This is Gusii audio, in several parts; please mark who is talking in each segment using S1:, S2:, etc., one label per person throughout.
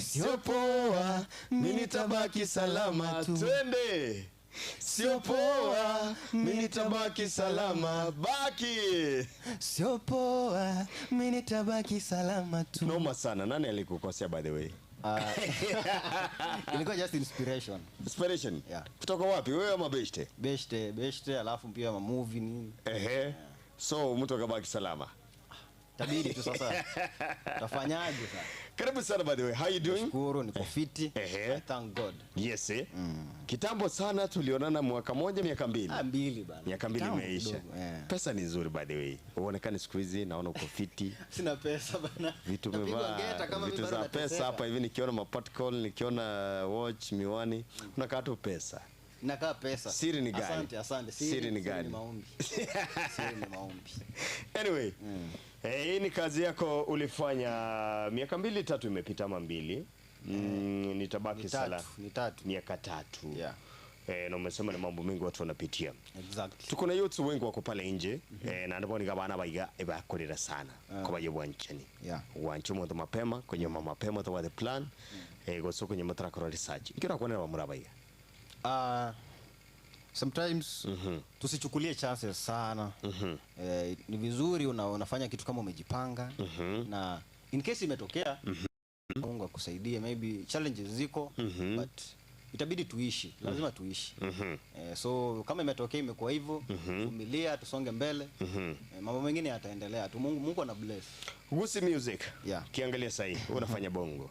S1: Sio poa, mi nitabaki salama tu. Twende. Sio poa, mi nitabaki salama. Baki.
S2: Sio poa, mi nitabaki salama tu.
S1: Noma sana. Nani alikukosea by the way?
S2: Ilikuwa just inspiration.
S1: Inspiration.
S2: Yeah.
S1: Kutoka wapi? Wewe ama beshte?
S2: Beshte, beshte, alafu pia ma movie nini.
S1: Ehe. So mtu akabaki salama.
S2: Tabidi tu sasa. Tafanyaje sasa?
S1: Karibu sana by the way. How you doing?
S2: Shukuru niko fiti.
S1: Ehe.
S2: I thank God.
S1: Yes, eh? Kitambo sana tulionana mwaka moja miaka mbili.
S2: Ah, mbili bana.
S1: Miaka mbili
S2: Kitambo
S1: imeisha.
S2: kidogo, eh.
S1: Pesa ni nzuri by the way. Uonekane siku hizi naona uko fiti.
S2: Sina pesa bana.
S1: Vitu
S2: Napigwa
S1: umevaa
S2: ngeta kama
S1: vitu
S2: mimi bado
S1: za pesa
S2: nateseka.
S1: hapa hivi nikiona mapatcall, nikiona watch, miwani, unakaa tu pesa.
S2: Nakaa pesa.
S1: Siri ni gani?
S2: Asante, asante.
S1: Siri ni gani?
S2: Siri ni maombi. Siri ni maombi.
S1: Anyway, eh, hii ni kazi yako ulifanya miaka mbili tatu imepita ama mbili. Nitabaki
S2: Ni
S1: sala
S2: tatu, ni tatu.
S1: miaka tatu.
S2: Yeah.
S1: Eh, na umesema ni mambo mengi watu wanapitia.
S2: Exactly.
S1: Tuko na youths wengi wako pale nje eh, na ndipo nikabana baiga ebakorera sana mm. kobaye bwanchani
S2: Yeah.
S1: wancho moto mapema kwenye mama mapema to the plan eh goso kwenye matara kora research ngira kwanera bamura baiga
S2: Sometimes tusichukulie chances sana. Eh, ni vizuri unafanya kitu kama umejipanga na in case imetokea Mungu akusaidie, maybe challenges ziko but itabidi tuishi, lazima tuishi. Eh, so kama imetokea imekuwa hivyo, vumilia, tusonge mbele. Eh, mambo mengine yataendelea tu. Mungu ana bless.
S1: Gusi music
S2: Yeah.
S1: kiangalia sahii unafanya bongo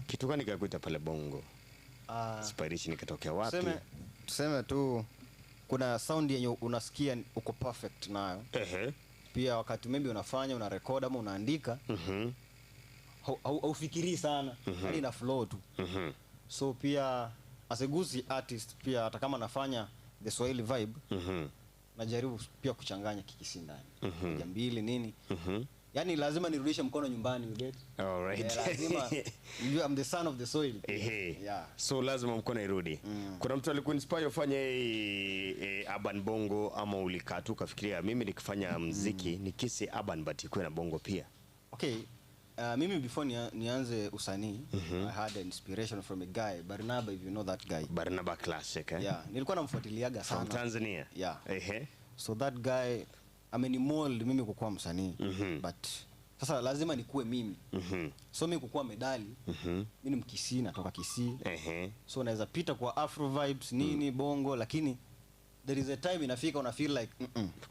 S1: kitu gani kakuita pale bongo inspiration ikatokea wapi
S2: Tuseme tu kuna sound yenye unasikia uko perfect nayo.
S1: ehe
S2: Pia wakati maybe unafanya una record ama unaandika haufikirii sana, yani ina flow tu. So pia as a Gusii artist pia hata kama nafanya the Swahili vibe najaribu pia kuchanganya Kikisii ndani moja mbili nini, yani lazima nirudishe mkono nyumbani, you get?
S1: All right.
S2: Eh, lazima you, I'm the son of the soil.
S1: Ehe.
S2: Yeah.
S1: So lazima mkono irudi. Kuna mtu alikuinspire ufanye hii e, urban bongo ama ulikaa tu ukafikiria mimi nikifanya mziki nikisi urban but ikuwe na bongo pia?
S2: Okay. Mimi before nianze usanii I had an inspiration from a guy Barnaba, if you know that guy.
S1: Barnaba Classic eh?
S2: Yeah, nilikuwa namfuatiliaga
S1: From
S2: sana.
S1: Tanzania.
S2: Yeah.
S1: Ehe.
S2: So that guy amenimold mimi kukuwa msanii but sasa lazima nikuwe mimi. So mimi kukuwa medali, mimi ni Mkisii, natoka Kisii.
S1: Ehe.
S2: So naweza pita kwa afro vibes nini bongo, lakini there is a time inafika una feel like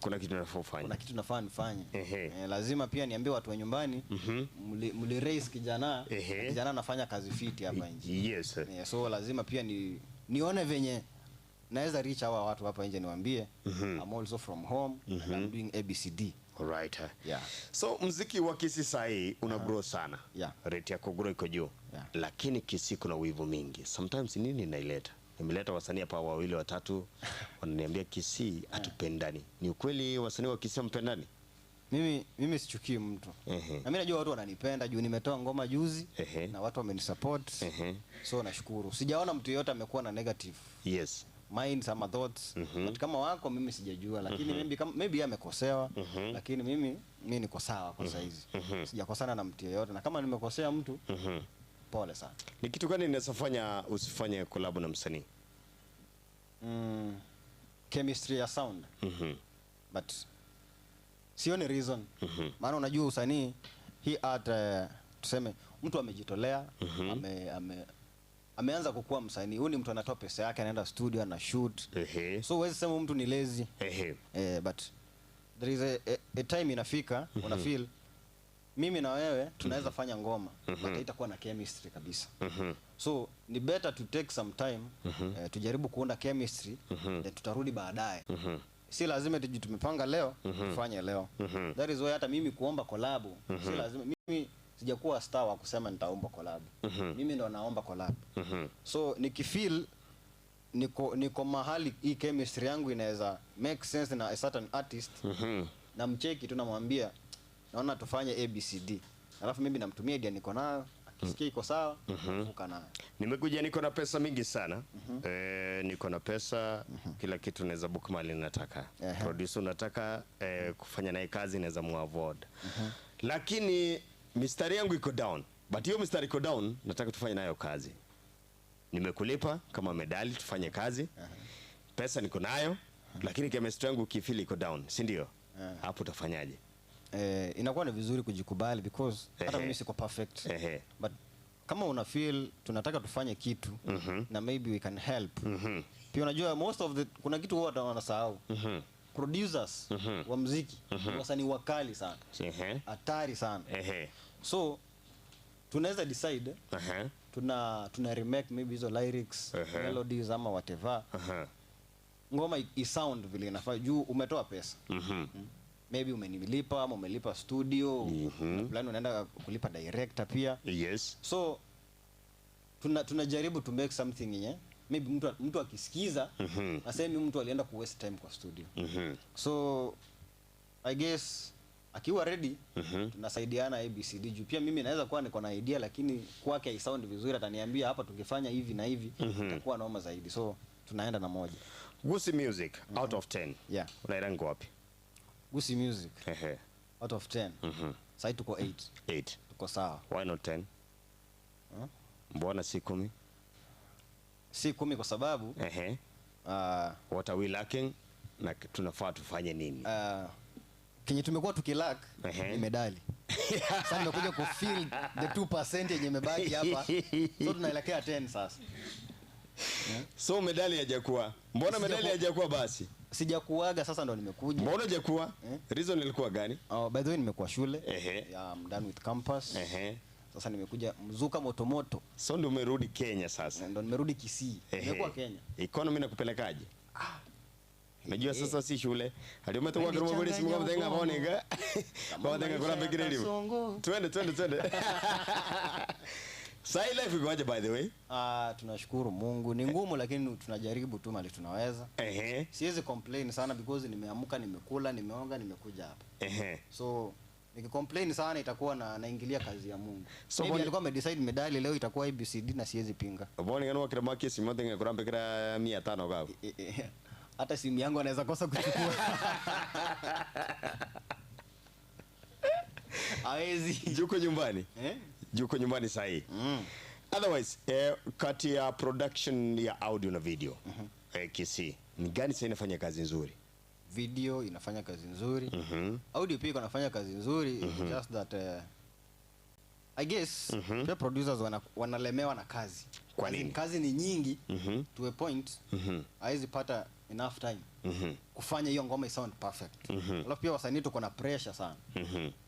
S1: Kuna kitu nafaa ufanye.
S2: kuna kitu nafaa nifanye.
S1: Ehe.
S2: Eh, lazima pia niambie watu wa nyumbani mli raise kijana,
S1: Ehe.
S2: kijana anafanya kazi fiti hapa nje.
S1: Yes.
S2: Eh, so lazima pia nione venye naweza reach hawa watu hapa nje niwaambie I'm also from home and I'm doing ABCD.
S1: Alright.
S2: Yeah.
S1: So mziki wa Kisii sahi una grow sana.
S2: Yeah.
S1: Rate ya kugrow iko juu.
S2: Yeah.
S1: Lakini Kisii kuna wivu mingi. Sometimes nini inaileta? Nimeleta wasanii hapa wawili watatu wananiambia Kisii hatupendani. Ni ukweli wasanii wa Kisii hampendani?
S2: Mimi sichukii mtu.
S1: Ehe.
S2: Na mimi najua watu wananipenda juu nimetoa ngoma juzi
S1: Ehe.
S2: na watu wamenisupport.
S1: Ehe.
S2: So nashukuru. Sijaona mtu yeyote amekuwa na negative
S1: Yes.
S2: minds ama thoughts. But kama wako mimi sijajua, lakini maybe kama maybe yeye amekosewa, lakini mimi niko sawa kwa saizi. Sijakosana na mtu yeyote, na kama nimekosea mtu pole sana.
S1: Ni kitu gani inaweza fanya usifanye collab na msanii?
S2: Chemistry ya sound. But sioni reason. Maana unajua usanii hii art, tuseme mtu amejitolea, ameanza kukua msanii. Huyu ni mtu anatoa pesa yake, anaenda studio, ana shoot.
S1: Ehe.
S2: So huwezi sema mtu ni lazy.
S1: Ehe.
S2: But there is a time inafika, una feel mimi na wewe tunaweza fanya ngoma, but haitakuwa na chemistry kabisa. So ni better to take some time, tujaribu kuunda chemistry, then tutarudi baadaye. Si lazima tumepanga leo tufanye leo. That is why hata mimi kuomba collab, si lazima. Mimi sijakuwa star wa kusema nitaomba collab. Mimi ndo naomba collab. So nikifeel niko mahali hii chemistry yangu inaweza make sense na a certain artist, na mcheki tu namwambia naona tufanye ABCD. Alafu mimi namtumia idea niko nayo, akisikia iko sawa, fuka nayo.
S1: Nimekuja niko na pesa mingi sana. Niko na pesa, kila kitu naweza book mahali nataka. Producer unataka kufanya naye kazi naweza muavoid. Lakini mistari yangu iko down. But hiyo mstari iko down, nataka tufanye nayo kazi. Nimekulipa kama medali, tufanye kazi. Pesa niko nayo, lakini chemistry yangu ukifeel iko down, si ndio? Hapo utafanyaje?
S2: Eh, inakuwa ni vizuri kujikubali because hata mimi siko perfect. But kama una feel tunataka tufanye kitu na maybe we can help. Pia unajua most of the kuna kitu huwa wanasahau. Producers wa muziki ni wasanii wakali sana. Hatari sana. So tunaweza decide tuna remake maybe hizo lyrics, melodies ama whatever. Ngoma i sound vile inafaa juu umetoa pesa. Maybe umenilipa ama umelipa studio, na plan unaenda kulipa director pia. So tunajaribu to make something yenye maybe mtu akisikiza asemi mtu alienda ku waste time kwa studio. So I guess akiwa ready tunasaidiana ABCD juu pia mimi naweza kuwa niko na idea lakini kwake haisound vizuri, ataniambia hapa tungefanya hivi na hivi itakuwa noma zaidi. So tunaenda na moja.
S1: Gusii Music out of 10. Unairank wapi?
S2: Gusii Music out of 10. Sasa tuko 8.
S1: 8.
S2: Tuko sawa.
S1: Why not 10?
S2: Huh?
S1: Mbona si 10?
S2: Si 10 kwa sababu,
S1: What are we lacking? Na tunafaa tufanye nini?
S2: Kenye tumekuwa tukilack ni medali. Sasa nimekuja ku feel the 2% yenye imebaki hapa. So tunaelekea 10 sasa.
S1: So medali haijakuwa. Mbona medali haijakuwa basi?
S2: Sijakuaga sasa ndo nimekuja.
S1: Mbona hujakuwa? Reason ilikuwa gani?
S2: Oh, by the way nimekuwa shule. Yeah, I'm done with campus. Sasa nimekuja mzuka moto moto.
S1: So ndo umerudi Kenya sasa.
S2: Ndo nimerudi Kisii. Nimekuwa Kenya.
S1: Economy nakupelekaje? Unajua sasa si shule. Aliomba tu kwa kiroma bodi simu kama tenga hapo ninga. Kwa tenga kuna fikiri hivyo.
S2: Kasongo.
S1: Twende, twende, twende. Sai life ikoje by the way?
S2: Tunashukuru Mungu. Ni ngumu lakini tunajaribu tu mali tunaweza. Siwezi complain sana because nimeamka, nimekula, nimeoga, nimekuja hapa. So nikicomplain sana itakuwa na naingilia kazi ya Mungu.
S1: So
S2: Maybe alikuwa amedecide medali leo itakuwa ABCD na siwezi pinga.
S1: Boni ngano wakira maki simu tenga kurambe kira 500 gapo.
S2: Hata simu yangu anaweza kosa kuchukua. Hawezi.
S1: Juko nyumbani? Juko nyumbani sahi. Otherwise, kati ya production ya audio na video, Kisii, ni gani sasa inafanya kazi nzuri?
S2: Video inafanya kazi nzuri. Audio pia inafanya kazi nzuri, just that I guess pia producers wanalemewa na kazi.
S1: Kwa
S2: As in,
S1: nini?
S2: kazi ni nyingi to a point, hawezi pata enough time kufanya hiyo ngoma isound perfect. Alafu pia wasanii tuko na pressure sana.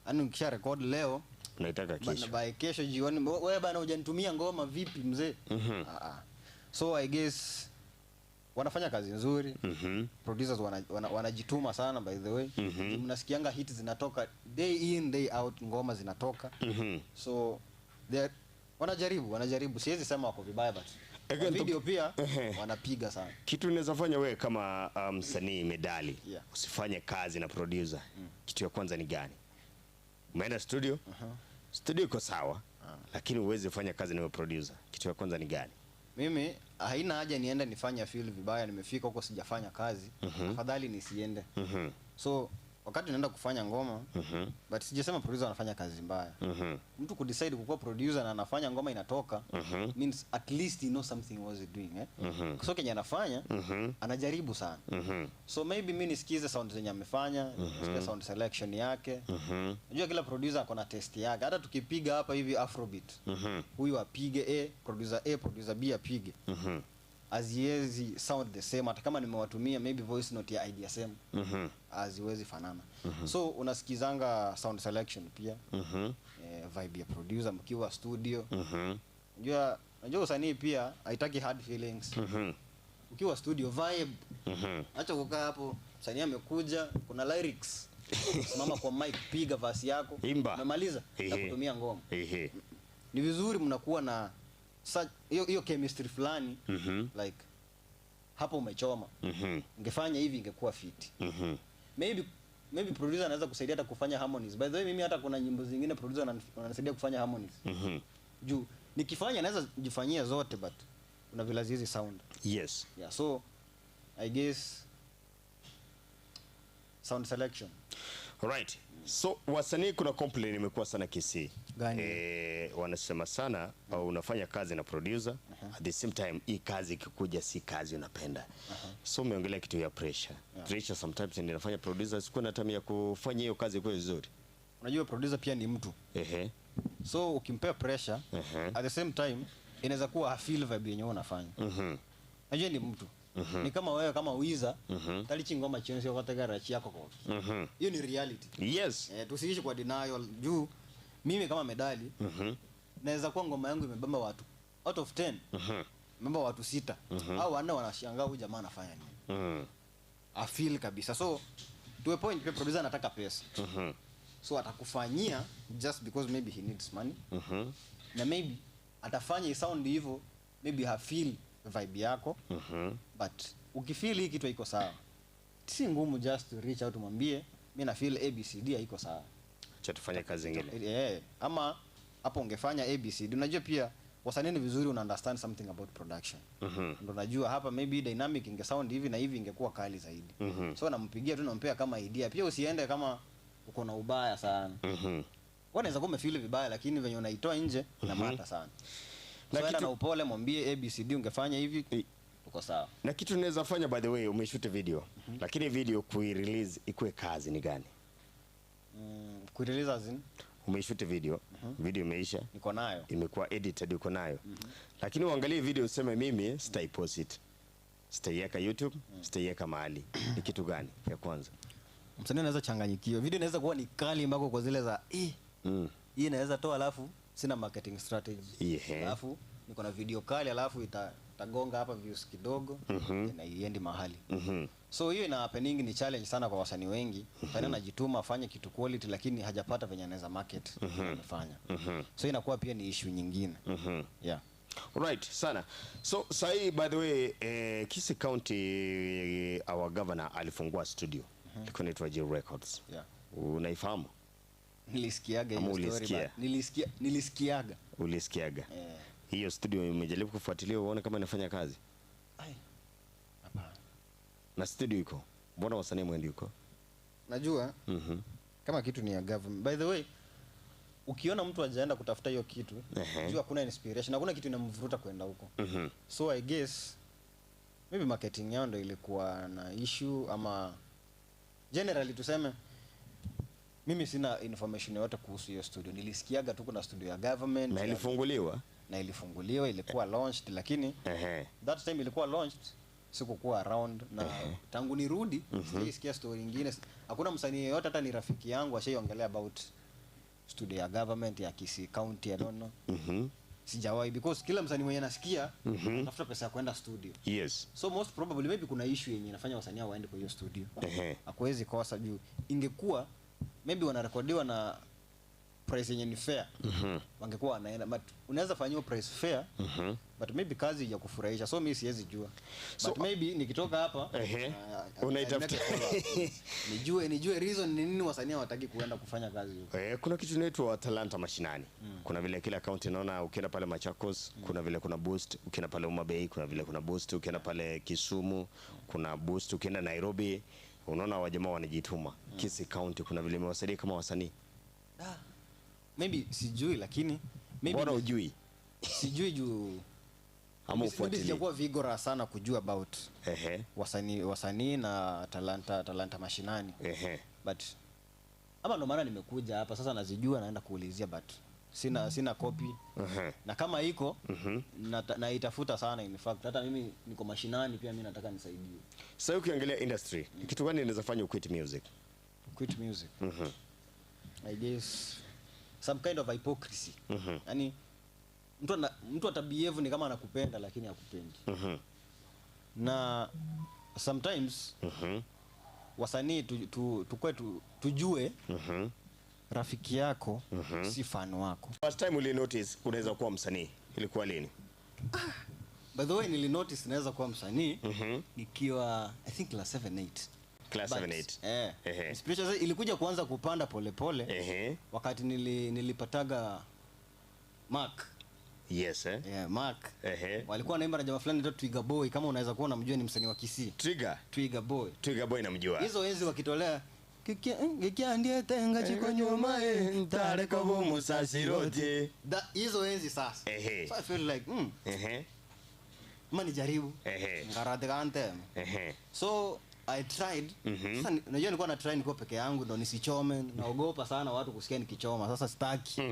S2: Yaani ukisha record leo,
S1: Unaitaka kesho.
S2: by kesho jioni, wewe bana hujanitumia ngoma vipi mzee? So I guess wanafanya kazi nzuri. Producers wanajituma sana by the way. Mnasikianga hits zinatoka day in day out, ngoma zinatoka. So they wanajaribu. Siwezi sema wako vibaya but
S1: Again,
S2: video pia wanapiga sana.
S1: Kitu unaweza fanya wewe kama msanii medali, usifanye kazi na producer. Kitu ya kwanza ni gani? Umeenda studio? Studio iko sawa, lakini huwezi fanya kazi na producer. Kitu ya kwanza ni gani?
S2: Mimi haina haja niende nifanye feel vibaya, nimefika huko sijafanya kazi. Afadhali nisiende. So wakati naenda kufanya ngoma, but sijasema producer anafanya kazi mbaya. Mtu kudecide kukuwa producer na anafanya ngoma inatoka, means at least he knows something was he doing? So kenye anafanya, anajaribu sana. So maybe mimi nisikize sound zenye amefanya, nisikize sound selection yake. Unajua kila producer ako na taste yake. Hata tukipiga hapa hivi Afrobeat, huyu apige A, producer A, producer B apige. Haziwezi sound the same hata kama nimewatumia maybe voice note ya idea same. Haziwezi fanana. So unasikizanga sound selection pia. Vibe ya producer mkiwa studio. Unajua usanii pia haitaki hard feelings. Ukiwa studio vibe. Acha kukaa hapo, msanii amekuja, kuna lyrics. Simama kwa mic, piga verse yako.
S1: Imba.
S2: Umemaliza na kutumia ngoma. Ni vizuri mnakuwa na hiyo chemistry fulani, like hapo umechoma. Ungefanya hivi ingekuwa fit. Maybe producer anaweza kusaidia hata kufanya harmonies. By the way, mimi hata kuna nyimbo zingine producer ananisaidia kufanya harmonies. Juu nikifanya naweza jifanyia zote but kuna vile haziwezi sound. Yeah, so I guess sound selection.
S1: Right. So wasanii kuna complain imekuwa sana Kisii.
S2: Gani?
S1: Wanasema sana unafanya kazi na producer at the same time hii kazi ikikuja si kazi unapenda. So umeongelea kitu ya pressure. Pressure sometimes ndio inafanya producer asikuwe na time ya kufanya hiyo kazi kwa vizuri.
S2: Unajua producer pia ni mtu. So ukimpea pressure at the same time inaweza kuwa hafeel vibe yenye wewe unafanya. Unajua ni mtu. Ni kama wewe kama Wiza talichi ngoma chini sio kategara yako kwa. Hiyo ni reality.
S1: Yes.
S2: Tusiishi kwa denial juu mimi kama Medali naweza kuwa ngoma yangu imebamba watu out of 10. Imebamba watu 6. Au 4 wanashangaa huyu jamaa anafanya nini. I feel kabisa. So to a point pia producer anataka pesa. So atakufanyia just because maybe he needs money. Na maybe atafanya sound hivyo, maybe ha feel vibe yako. But ukifeel hii kitu haiko sawa, si ngumu just to reach out umwambie mimi na feel ABCD haiko sawa.
S1: Acha tufanye kazi nyingine.
S2: Ama hapo ungefanya ABCD. Unajua pia wasanii ni vizuri una understand something about production. Ndio unajua hapa maybe dynamic inge sound hivi na hivi ingekuwa kali zaidi. So nampigia tu nampea kama idea. Pia usiende kama uko na ubaya sana. Wewe unaweza kuwa umefeel vibaya lakini venye unaitoa nje na mata sana.
S1: Na
S2: So enda
S1: kitu
S2: na upole mwambie ABCD ungefanya hivi uko sawa.
S1: Na kitu unaweza fanya by the way umeshoot video. Lakini video kui-release ikuwe kazi ni gani?
S2: Kui-release as in?
S1: Umeshoot video, video imeisha.
S2: Niko nayo.
S1: Imekuwa edited uko nayo. Lakini uangalie video useme mimi sitaipost it. Sitaiweka YouTube, sitaiweka mahali. Ni kitu gani ya kwanza?
S2: Msanii anaweza changanyikiwa. Video inaweza kuwa ni kali mpaka kwa zile za Hii inaweza toa alafu sina marketing strategy. Alafu niko na video kali alafu itagonga hapa views kidogo na iendi mahali. So hiyo ina happening, ni challenge sana kwa wasanii wengi. Msanii anajituma afanye kitu quality lakini hajapata venye anaweza market amefanya. So inakuwa pia ni issue nyingine.
S1: Right, sana. So sahi by the way, Kisii County our governor alifungua studio. Ilikuwa inaitwa G Records. Unaifahamu?
S2: Nilisikiaga
S1: Ama
S2: hiyo story,
S1: ulisikia?
S2: but nilisikiaga.
S1: Ulisikiaga. Hiyo studio umejaribu kufuatilia uone kama inafanya kazi?
S2: Ai. Hapana.
S1: Na studio iko. Mbona wasanii mwendi huko?
S2: Najua. Kama kitu ni ya government. By the way, ukiona mtu hajaenda kutafuta hiyo kitu, jua hakuna inspiration, hakuna kitu inamvuruta kwenda huko. So I guess maybe marketing yao ndio ilikuwa na issue ama generally tuseme mimi sina information yoyote kuhusu hiyo studio. Nilisikiaga tu kuna studio ya government
S1: Na ilifunguliwa?
S2: Na ilifunguliwa, ilikuwa launched lakini that time ilikuwa launched sikukuwa around na tangu nirudi sijaisikia story nyingine. Hakuna msanii yeyote hata ni rafiki yangu ashaiongelea about studio ya government ya Kisii County, I don't know. Sijawahi because kila msanii mwenye nasikia anatafuta pesa ya kwenda studio. So most probably maybe kuna issue yenye inafanya wasanii hao waende kwa hiyo studio. Hakuwezi kosa juu ingekuwa maybe wanarekodiwa na price yenye ni fair. Wangekuwa wanaenda but unaweza fanyiwa price fair. But maybe kazi ya kufurahisha so mimi siwezi jua.
S1: So,
S2: but maybe nikitoka hapa,
S1: Unaitafuta.
S2: I make a follow up. Nijue reason ni nini wasanii hawataki kuenda kufanya kazi huko.
S1: Kuna kitu inaitwa talanta mashinani. Kuna vile kila county naona ukienda pale Machakos, kuna vile kuna boost, ukienda pale Homa Bay kuna vile kuna boost, ukienda pale Kisumu kuna boost, ukienda Nairobi unaona wajamaa wanajituma. Kisii County kuna vile imewasaidia kama wasanii.
S2: Maybe sijui lakini maybe
S1: Mbona hujui?
S2: Sijui juu
S1: Ama
S2: maybe
S1: ufuatilie.
S2: sijakuwa vigorous sana kujua about wasanii na talanta mashinani. But ama ndo maana nimekuja hapa sasa nazijua naenda kuulizia but sina copy. Na kama iko, naitafuta sana in fact. Hata mimi niko mashinani pia mimi nataka nisaidie.
S1: Sasa ukiangalia industry, kitu gani inaweza fanya quit music?
S2: Quit music. I guess some kind of hypocrisy. Yaani mtu atabehave ni kama anakupenda lakini hakupendi. Na sometimes wasanii tujue rafiki yako si fan wako.
S1: First time uli notice unaweza kuwa msanii ilikuwa lini?
S2: By the way, nili notice naweza kuwa msanii nikiwa I think class 7 8.
S1: Class
S2: But,
S1: 7 8.
S2: Inspiration sasa ilikuja kuanza kupanda pole pole. Wakati nilipataga Mark.
S1: Yes?
S2: Yeah, Mark. Walikuwa wanaimba na jamaa fulani anaitwa Twiga Boy, kama unaweza kuwa unamjua ni msanii wa Kisii.
S1: Twiga.
S2: Twiga Boy.
S1: Twiga Boy namjua.
S2: Hizo enzi wakitolea Gekiandiete ngachi konyuoma eh,
S1: Ntare koba omosasiroti.
S2: Hizo enzi sasa.
S1: Ehe.
S2: So I feel like
S1: Ehe.
S2: ma nijaribu.
S1: Ehe.
S2: Ngarate nteme.
S1: Ehe.
S2: So I tried. Sasa unajua nilikuwa na try nilikuwa peke yangu ndo nisichome. Naogopa sana watu kusikia nikichoma. Sasa sitaki.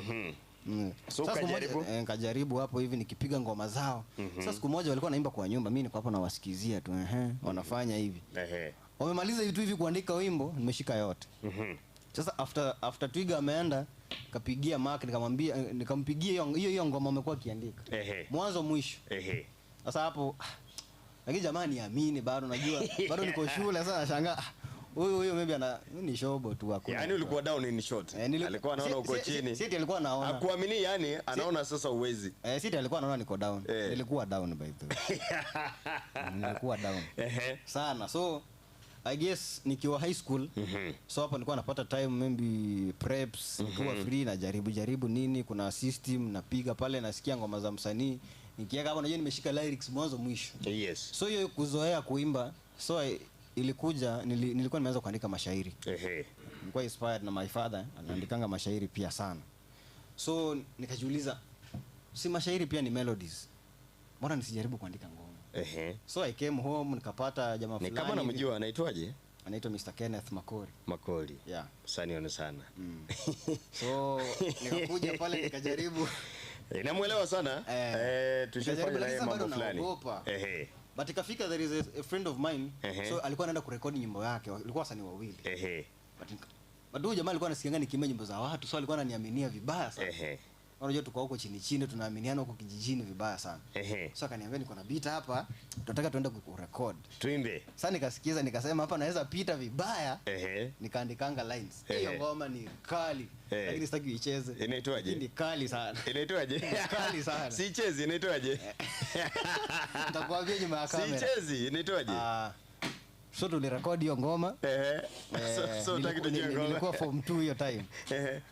S1: So
S2: Sasa siku moja,
S1: ukajaribu?
S2: nikajaribu hapo hivi nikipiga ngoma zao. Sasa siku moja walikuwa naimba kwa nyumba, mimi niko hapo nawasikizia tu, ehe, wanafanya hivi.
S1: Ehe.
S2: Wamemaliza vitu hivi kuandika wimbo, nimeshika yote. Sasa after Twiga ameenda, nikapigia Mark nikamwambia, nikampigia hiyo hiyo ngoma amekuwa akiandika.
S1: Ehe.
S2: Mwanzo mwisho.
S1: Ehe.
S2: Sasa hapo lakini jamani niamini bado najua bado niko shule sasa nashangaa huyu maybe ana ni shobo tu hakuna.
S1: Yaani ulikuwa down in short. Alikuwa anaona uko chini.
S2: Si alikuwa anaona.
S1: Hakuamini yani anaona sasa uwezi.
S2: Si alikuwa anaona niko down. Nilikuwa down by the way. Nilikuwa down.
S1: Ehe.
S2: Sana. So I guess nikiwa high school, so hapo nilikuwa napata time maybe preps, nikiwa free na jaribu nini, kuna system napiga pale nasikia ngoma za msanii. Nikiweka hapo najua nimeshika lyrics mwanzo mwisho.
S1: Yes.
S2: So hiyo kuzoea kuimba, so ilikuja nilikuwa nimeanza kuandika mashairi.
S1: Ehe.
S2: Nilikuwa inspired na my father, anaandikanga mashairi pia sana. So nikajiuliza si mashairi pia ni melodies. Mbona nisijaribu kuandika ngoma?
S1: Ehe.
S2: So I came home nikapata jamaa
S1: Ni
S2: fulani.
S1: kama namjua anaitwaje?
S2: Anaitwa Mr. Kenneth Makori.
S1: Makori.
S2: Yeah.
S1: Msanii sana.
S2: So nikakuja pale nikajaribu.
S1: Namuelewa sana. Tushafanya
S2: Nikajaribu,
S1: naye
S2: lakini
S1: mambo
S2: bado
S1: fulani.
S2: naogopa.
S1: Ehe.
S2: But ikafika there is a friend of mine.
S1: Ehe.
S2: So alikuwa anaenda kurekodi nyimbo yake. Walikuwa wasanii wawili.
S1: Ehe.
S2: But huyu jamaa alikuwa anasikianga nikiimba nyimbo za watu, so alikuwa ananiaminia vibaya sana.
S1: Ehe.
S2: Unajua tuko huko chini chini tunaaminiana huko kijijini vibaya sana.
S1: Ehe.
S2: So akaniambia niko na beat hapa, tunataka tuende kurecord.
S1: Tuimbe.
S2: Sasa nikasikiza nikasema hapa naweza pita vibaya.
S1: Ehe.
S2: Nikaandikanga lines.
S1: Ehe.
S2: Hiyo ngoma ni kali.
S1: Ehe.
S2: Lakini sitaki uicheze.
S1: Inaitwaje?
S2: Ni kali sana.
S1: Inaitwaje?
S2: Ni kali sana.
S1: Siichezi inaitwaje?
S2: Nitakwambia nyuma ya kamera.
S1: Siichezi inaitwaje?
S2: So tulirekodi hiyo ngoma.
S1: Ehe. So utaki tujue ngoma.
S2: Nilikuwa form 2 hiyo time.
S1: Ehe.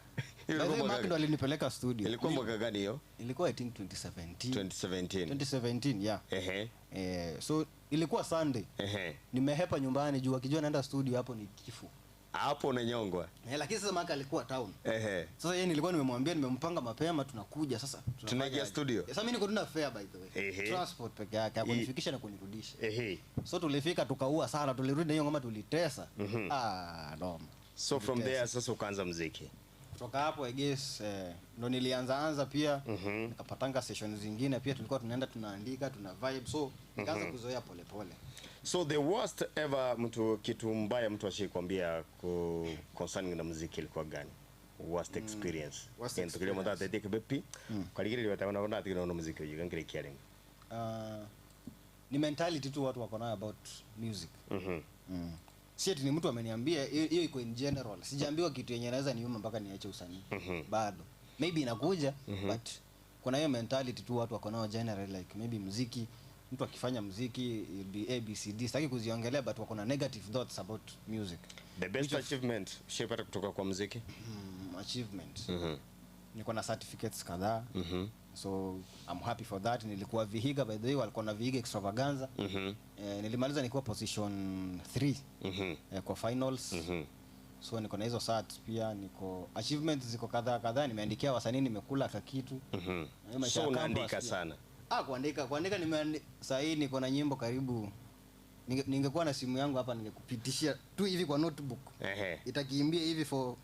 S2: By the way, Mark ndo alinipeleka studio.
S1: Ilikuwa mwaka gani hiyo?
S2: Ilikuwa I think 2017.
S1: 2017.
S2: 2017, yeah.
S1: Ehe.
S2: So ilikuwa Sunday.
S1: Ehe.
S2: Nimehepa nyumbani juu akijua naenda studio hapo ni kifo.
S1: Hapo unanyongwa.
S2: Lakini sasa Mark alikuwa town.
S1: Ehe.
S2: Sasa yeye nilikuwa nimemwambia nimempanga mapema tunakuja sasa.
S1: Tunaingia studio.
S2: Sasa mimi niko tu na fare by the way.
S1: Ehe.
S2: Transport peke yake hakunifikisha na kunirudisha.
S1: Ehe.
S2: So tulifika tukaua sana, tulirudi na hiyo ngoma tulitesa. Noma.
S1: So from there sasa ukaanza muziki.
S2: Kutoka hapo I guess ndo nilianza anza pia. Nikapatanga sessions zingine pia tulikuwa tunaenda tunaandika, tuna vibe, so nikaanza kuzoea pole pole.
S1: So the worst ever mtu kitu mbaya mtu ashikwambia concerning na muziki ilikuwa gani? Worst experience.
S2: Worst
S1: Kento kile mtu
S2: experience.
S1: ateteke bepi. Kaligire liwata na atikira no muziki uyu ngire kiarenga.
S2: Ni mentality tu watu wako nayo about music. Si ati ni mtu ameniambia hiyo iko in general. Sijaambiwa kitu yenye naweza niuma mpaka niache usanii. Bado. Maybe inakuja, but kuna hiyo mentality tu watu wako nayo general, like maybe muziki, mtu akifanya muziki it'll be A B C D. Sitaki kuziongelea but wako na negative thoughts about music.
S1: The best achievement ushapata kutoka kwa muziki?
S2: Achievement. Niko na certificates kadhaa. So I'm happy for that. Nilikuwa Vihiga by the way, walikuwa na Vihiga extravaganza. Nilimaliza nikiwa position 3. Kwa finals. So niko na hizo certs pia, niko achievements ziko kadhaa kadhaa, nimeandikia wasanii, nimekula kakitu. Na hiyo maisha
S1: So
S2: ya campus
S1: unaandika
S2: pia.
S1: sana.
S2: Kuandika saa hii niko na nyimbo karibu. Ningekuwa na simu yangu hapa ningekupitishia tu hivi kwa notebook.
S1: Ehe.
S2: Itakimbia hivi for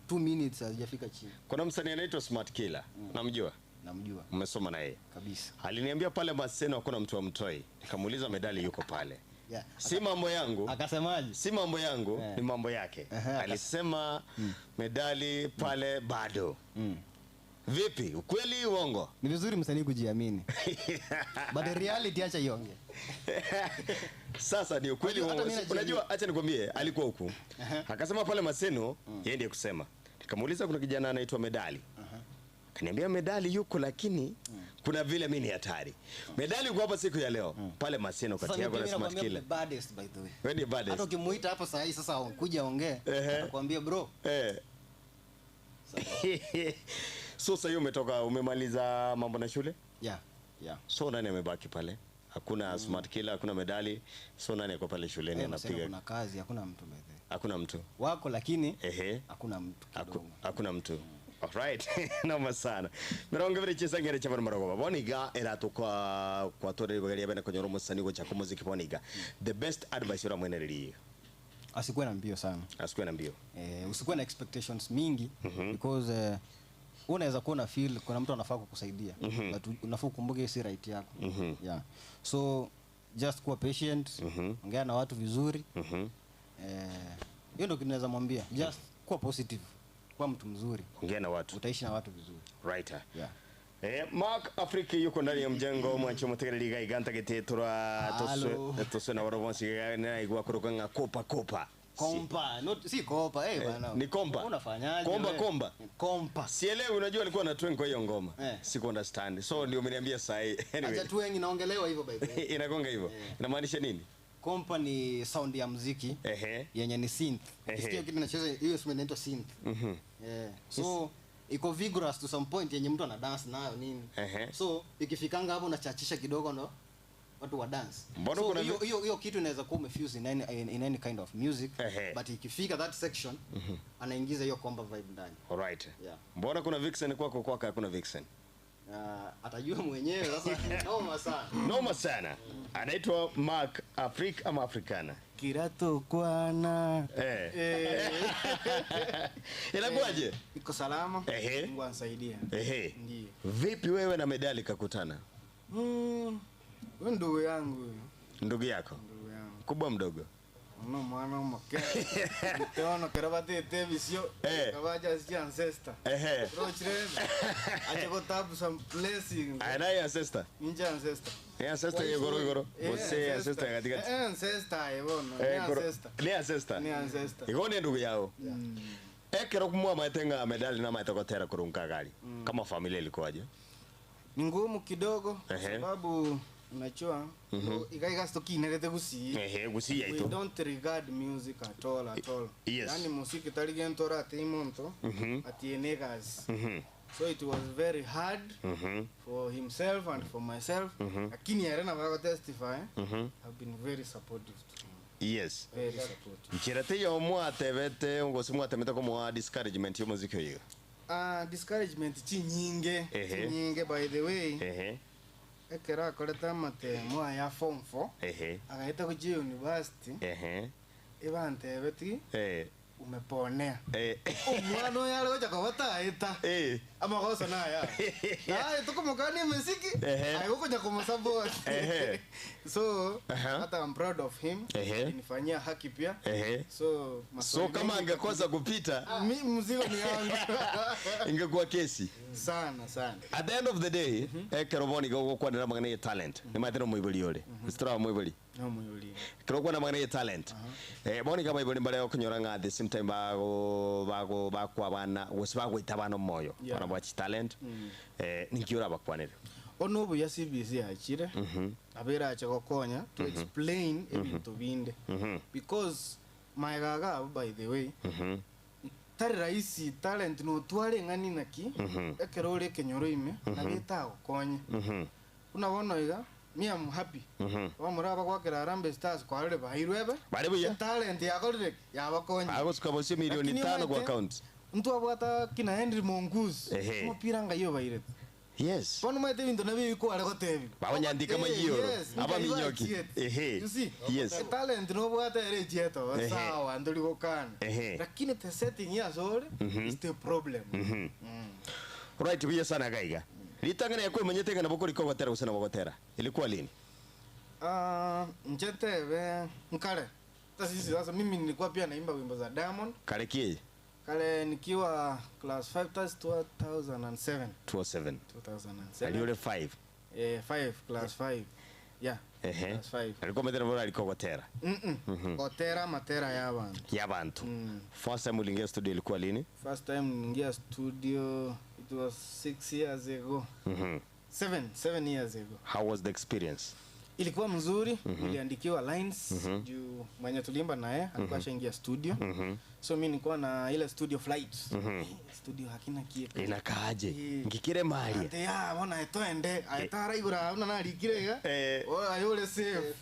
S2: 2 minutes haijafika chini.
S1: Kuna msanii anaitwa Smart Killer. Unamjua?
S2: Namjua.
S1: Mmesoma na yeye?
S2: Kabisa.
S1: Aliniambia pale Maseno hakuna mtu amtoi. Nikamuuliza medali yuko pale.
S2: Yeah.
S1: Si mambo yangu.
S2: Akasemaje?
S1: Si mambo yangu, ni mambo yake. Alisema medali pale bado. Vipi? Ukweli uongo?
S2: Ni vizuri msanii kujiamini. But the reality acha ionge.
S1: Sasa ni ukweli
S2: Unajua, hata
S1: uongo.
S2: mimi najiamini.
S1: Unajua, acha nikwambie, alikuwa huku. Akasema pale Maseno, yeye ndiye kusema. Nikamuuliza kuna kijana anaitwa Medali. Akaniambia Medali yuko lakini kuna vile mimi ni hatari. Medali yuko hapa siku ya leo. Pale Maseno
S2: Sasa
S1: kati yako
S2: mimi
S1: na Smart
S2: nakwambia
S1: Killer.
S2: the baddest by the way.
S1: Wewe ni baddest.
S2: Hata ukimuita hapo saa hii sasa kuja ongee, atakwambia bro.
S1: So sasa hiyo umemaliza mambo na shule?
S2: Yeah, yeah.
S1: So nani amebaki pale? Hakuna smart killer, hakuna medali. So nani ako pale shuleni
S2: Eh, Maseno
S1: anapiga?
S2: kuna kazi, hakuna mtu by the way.
S1: Hakuna mtu.
S2: Wako lakini
S1: Ehe.
S2: hakuna mtu kidogo.
S1: Hakuna mtu. Alright. Noma sana. 20 chisangere cha marogoba. Boniga eratuka kwa tore bagaria bene konyora omusani gocha ko muziki boniga. The best advice ora mwenereri.
S2: Asikuwe na mbio sana.
S1: Asikuwe na mbio.
S2: Eh, usikuwe na expectations mingi because unaweza kuwa na feel kuna mtu anafaa kukusaidia but unafaa ukumbuke si right yako. Yeah. So just kuwa patient, ongea na watu vizuri. Hiyo ndio kitu naweza mwambia. Just kuwa positive, kuwa mtu mzuri.
S1: Ongea na watu.
S2: Utaishi na watu vizuri.
S1: Right.
S2: Yeah.
S1: Mark Afrika yuko ndani ya mjengo mwancho mutegereri ga iganta getetura
S2: Halo.
S1: toswe na warobonsi na igwa kuruka nga kopa kopa.
S2: Kompa, not si kopa, eh bana.
S1: Ni kompa.
S2: Unafanyaje?
S1: Komba,
S2: wewe?
S1: komba.
S2: Kompa.
S1: Sielewi, unajua alikuwa na tweng kwa hiyo ngoma.
S2: Eh.
S1: Siku understand. So ndio umeniambia sahi. Anyway.
S2: Acha twengi naongelewa hivyo by the way.
S1: Inagonga hivyo. Inamaanisha nini?
S2: Kompa ni sound ya muziki
S1: Ehe.
S2: yenye ni synth.
S1: Ehe.
S2: Ukisikia kitu inacheza hiyo instrument inaitwa synth. Yeah. So iko vigorous to some point yenye mtu ana dance nayo nini.
S1: Ehe.
S2: So ikifikanga hapo unachachisha kidogo ndo watu wa dance.
S1: Mbona
S2: So
S1: kuna
S2: hiyo hiyo hiyo kitu inaweza kuwa umefuse in any kind of music
S1: Ehe.
S2: but ikifika that section anaingiza hiyo komba vibe ndani.
S1: Alright.
S2: Yeah.
S1: Mbona kuna vixen kwako kwako hakuna vixen?
S2: Atajua mwenyewe sasa. Noma sana.
S1: Noma sana. Anaitwa Mark Afrika ama Africana.
S3: Kirato kwana.
S1: Eh. Inakuwaje?
S3: Iko salama.
S1: Ehe.
S3: Mungu anasaidia.
S1: Ehe.
S3: Ndiyo.
S1: Vipi wewe na medali kakutana?
S3: Huyu ndugu yangu huyu.
S1: Ndugu yako?
S3: Ndugu yangu.
S1: Kubwa mdogo?
S3: Ono mwana omoke. Nteono kero batete bisio.
S1: Eh.
S3: Kabaja si ancestor.
S1: Ehe.
S3: Rochire. Ache go tap some blessings.
S1: Anaye ancestor.
S3: Ninja ancestor.
S1: Ni ancestor ya igoro igoro. Ose ancestor ya katikati.
S3: Eh, ancestor ebono. Ni
S1: Eh, goro-
S3: ancestor.
S1: Ni ancestor.
S3: Ni ancestor.
S1: Igo ni ndugu yao. Ekero kumwa maitenga medali na maitokotera kurunga gari. Kama familia ilikuwaje?
S3: Ni ngumu kidogo kwa
S1: Ehe.
S3: sababu unajua ikaiga stokinerete gusii.
S1: Ehe, gusia
S3: We
S1: ito.
S3: don't regard music at all at all.
S1: Yes.
S3: Yani muziki tari gentora ati imonto ati enegas. So it was very hard for himself and for myself. Lakini arena bako testify. Have been very supportive to him.
S1: Yes.
S3: Very supportive.
S1: Nchirate yo mwatebete ngosi mwatemete ko mwa discouragement yo muziki oyo.
S3: Discouragement chinyinge.
S1: Ehe.
S3: Chinyinge by the way.
S1: Ehe.
S3: Ekera akorete amatemo aya form 4.
S1: Ehe.
S3: Agaita kuji university.
S1: Ehe.
S3: Ebantebeti
S1: Eh.
S3: umeponea.
S1: Eh.
S3: Omwana oyo are gocha kobataeta.
S1: Eh.
S3: Amagoso naya. Naye tukumukania emiziki
S1: Ehe.
S3: aigukunya kumusupport.
S1: Ehe.
S3: So
S1: Aha.
S3: hata I'm proud of him.
S1: Ehe.
S3: Alinifanyia haki pia.
S1: Ehe.
S3: So
S1: So
S3: maswali
S1: kama
S3: mengi
S1: angekosa kupita
S3: mi mzigo ni yangu.
S1: ingekuwa kesi.
S3: Sana sana.
S1: At the end of the day, ekero boni go kwanira magana ye talent. Ni matero muibuli ore. Mstra muibuli.
S3: No muyuli.
S1: Kero kwana magana ye talent. Boni kama ibuli mbare okunyora nga at the same time bago bago bakwa bana gose bagwita bana moyo.
S3: Yeah.
S1: Bana bwachi talent. Ninkiora bakwanire.
S3: Ono obuya CBC achire. Abera ache gokonya to explain ebintu binde. Because my gaga by the way. Tari rahisi talent no tware ng'ani naki ekero ore ekenyoro ime nabeta gokonya. Una iga me am happy. Wamura bagwakera Harambee Stars kwarire bairwebe.
S1: Bari buya.
S3: Talent yakorire yabakonya.
S1: Agosuka bose milioni
S3: Lakini
S1: 5 kwa
S3: omanyete,
S1: account.
S3: Mtu abwata kina Henry Mongoose.
S1: Ehe.
S3: Omupira ngaiyo bairete.
S1: Yes.
S3: Bono maete bintu nabio bikware gotebi.
S1: Babanyandika mayoro.
S3: Yes,
S1: Aba minyoki. Ehe.
S3: You see?
S1: Yes.
S3: Talent nobwata ere chieto
S1: Ehe.
S3: sawa nduri gokana.
S1: Ehe.
S3: Lakini the setting ya sore is the problem.
S1: Right, buya sana gaiga. Ritangana yakwe manyete ngana bokori ko gotera gusana bogotera. Ilikuwa lini?
S3: Nchetebe nkare. Sasa sisi sasa mimi nilikuwa pia naimba wimbo za Diamond.
S1: Kare kie
S3: Kale nikiwa class 5 that's 2007.
S1: 207.
S3: 2007.
S1: Aliore 5.
S3: 5 class 5. Yeah.
S1: Ehe.
S3: Class 5.
S1: Alikuwa metera bora alikuwa gotera.
S3: Gotera matera ya bantu.
S1: Ya bantu. First time uliingia studio ilikuwa lini?
S3: First time niingia studio it was 6 years ago. 7 years ago.
S1: How was the experience?
S3: Ilikuwa mzuri, niliandikiwa lines juu mwenye tuliimba naye alikuwa ashaingia studio. So mi nilikuwa na ile studio flight. Studio hakina kitu.
S1: Inakaaje?
S3: Eh.
S1: Ngikire mali.
S3: Ate ya bona etoende aetara igura una narikire iga.
S1: Eh.
S3: Oh ayole safe.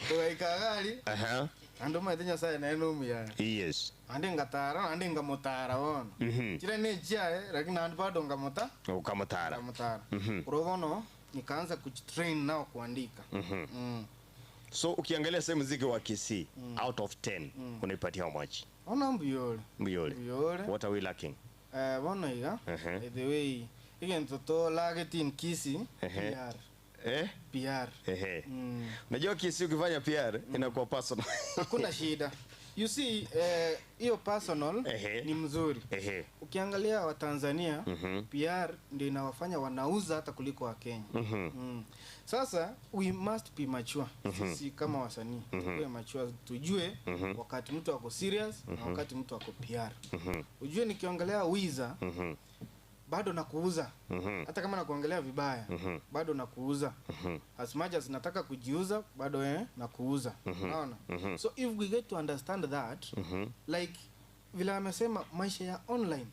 S3: Tugaika gari
S1: Aha.
S3: andu maete Nyasaye naye nomuya.
S1: Yes.
S3: Ande ngatara ande ngamutara bono. Chire ne chiae lakini andu bado ngamuta
S1: Ukamutara.
S3: ngamutara. Urobono nikaanza kujitrain nao kuandika. Mm.
S1: So ukiangalia sasa muziki wa Kisii out of 10 unaipatia how much?
S3: Ona mbuyole.
S1: Mbuyole.
S3: Mbuyole.
S1: What are we lacking?
S3: Eh, bono iga.
S1: Ehe.
S3: By the way, egento tolageti in Kisii
S1: Ehe.
S3: PR.
S1: Eh?
S3: PR.
S1: Ehe.
S3: Mm.
S1: Unajua Kisii ukifanya PR inakuwa personal.
S3: Hakuna shida. You see, eh, hiyo personal
S1: Ehe.
S3: ni mzuri.
S1: Ehe.
S3: Ukiangalia Watanzania PR ndio inawafanya wanauza hata kuliko Wakenya. Mm. Sasa we must be mature sisi kama wasanii tuwe mature, tujue wakati mtu ako serious na wakati mtu ako PR. Ujue nikiongelea Wiza bado nakuuza hata kama nakuongelea vibaya bado nakuuza as much as nataka kujiuza bado nakuuza unaona so if we get to understand that like vile amesema maisha ya online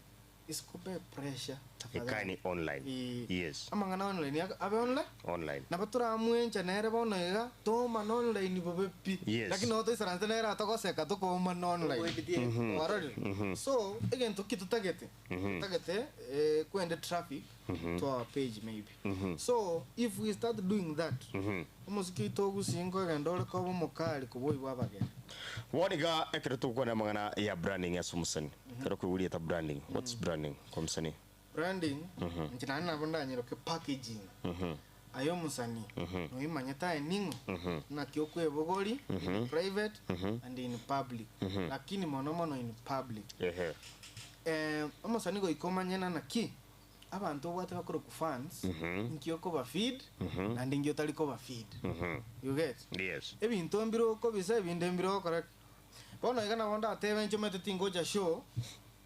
S3: isikupe pressure tafadhali.
S1: Ikae ni online. Yes.
S3: Ama ngana online abe online
S1: Online.
S3: nabo turamwencha nere bono iga toma online bobe pi
S1: Yes.
S3: lakini no toisaranse nere atogoseka tukoma online warorire so egento ki tutagete tutagete kwende traffic to our page maybe so if we start doing that omosiki oito ogusinga ogenda ore koba omokari koboi bwa abageni
S1: Woniga ekero tugukwana mang'ana ya branding ase omosani. Ekero koigwa ta branding. What's branding kwa msanii?
S3: Branding inche naende nabo ndanyeroke packaging aye omosani noimanyete aye ning'o naki okwebogori in private and in public lakini mono mono in public
S1: Ehe.
S3: Omosani goika omanyena naki abanto obwate bakoroku fans nki okoba feed naende nki otari koba feed you get
S1: Yes.
S3: ebinto mbire okobisa ebinde mbire okora ki. Bono iga nabo ndatebe inche omanyete tingocha show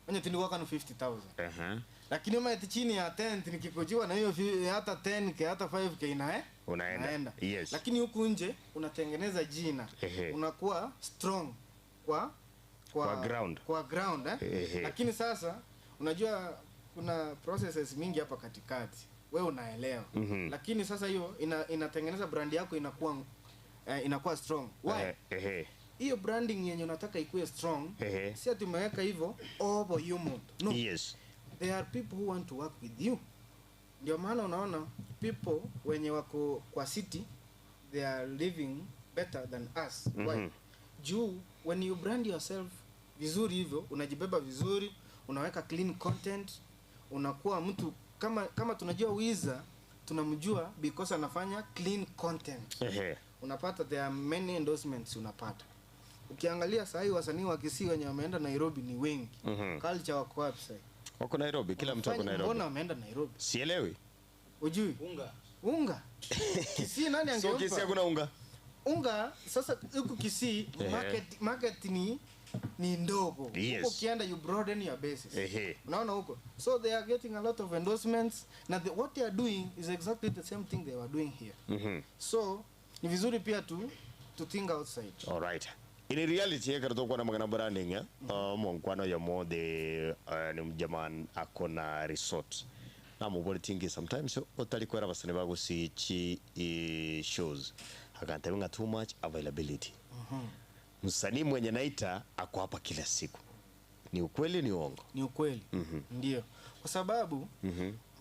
S3: onye tindi goakana 50,000
S1: Aha.
S3: lakini omanyete chini ya tent nikikujiwa na hiyo hata 10k hata 5k nae
S1: Unaenda.
S3: naenda.
S1: Yes.
S3: Lakini huku nje unatengeneza jina.
S1: Ehe.
S3: Unakuwa strong kwa
S1: Kwa ground.
S3: Kwa ground.
S1: Ehe.
S3: Lakini sasa unajua kuna processes mingi hapa katikati. Wewe unaelewa. Lakini sasa hiyo inatengeneza brand yako inakuwa strong. Why?
S1: Ehe.
S3: Hiyo branding yenye unataka ikuwe strong.
S1: Ehe.
S3: Si ati umeweka hivyo over you mode. No.
S1: Yes.
S3: There are people who want to work with you. Ndio maana unaona people wenye wako kwa city they are living better than us. Why? Juu when you brand yourself vizuri hivyo, unajibeba vizuri, unaweka clean content, unakuwa mtu kama tunajua Wiza, tunamjua because anafanya clean content. Unapata there are many endorsements unapata. Ukiangalia saa hii wasanii wa Kisii wenye wameenda Nairobi ni wengi. Culture wako wapi sasa?
S1: Wako Nairobi, kila mtu ako
S3: Wanafanya-
S1: Nairobi.
S3: Mbona wameenda Nairobi?
S1: Sielewi.
S3: Ujui?
S2: Unga.
S3: Unga. Kisii nani
S1: So
S3: angempa?
S1: Kisii hakuna unga.
S3: Unga sasa huku Kisii market ni ndogo.
S1: Yes.
S3: Huko ukienda you broaden your basis. Unaona huko. So they are getting a lot of endorsements. Na what they are doing is exactly the same thing they were doing here. So ni vizuri pia to think outside.
S1: All right. In reality ekero tokwana magana branding, Mwankwano ya mode ni mjaman akona resort. Na mubole tingi sometimes otali kwera basane bagusichi shows. Akanta binga too much availability. Msanii mwenye naita ako hapa kila siku. Ni ukweli ni uongo?
S3: Ni ukweli. Ndio. Kwa sababu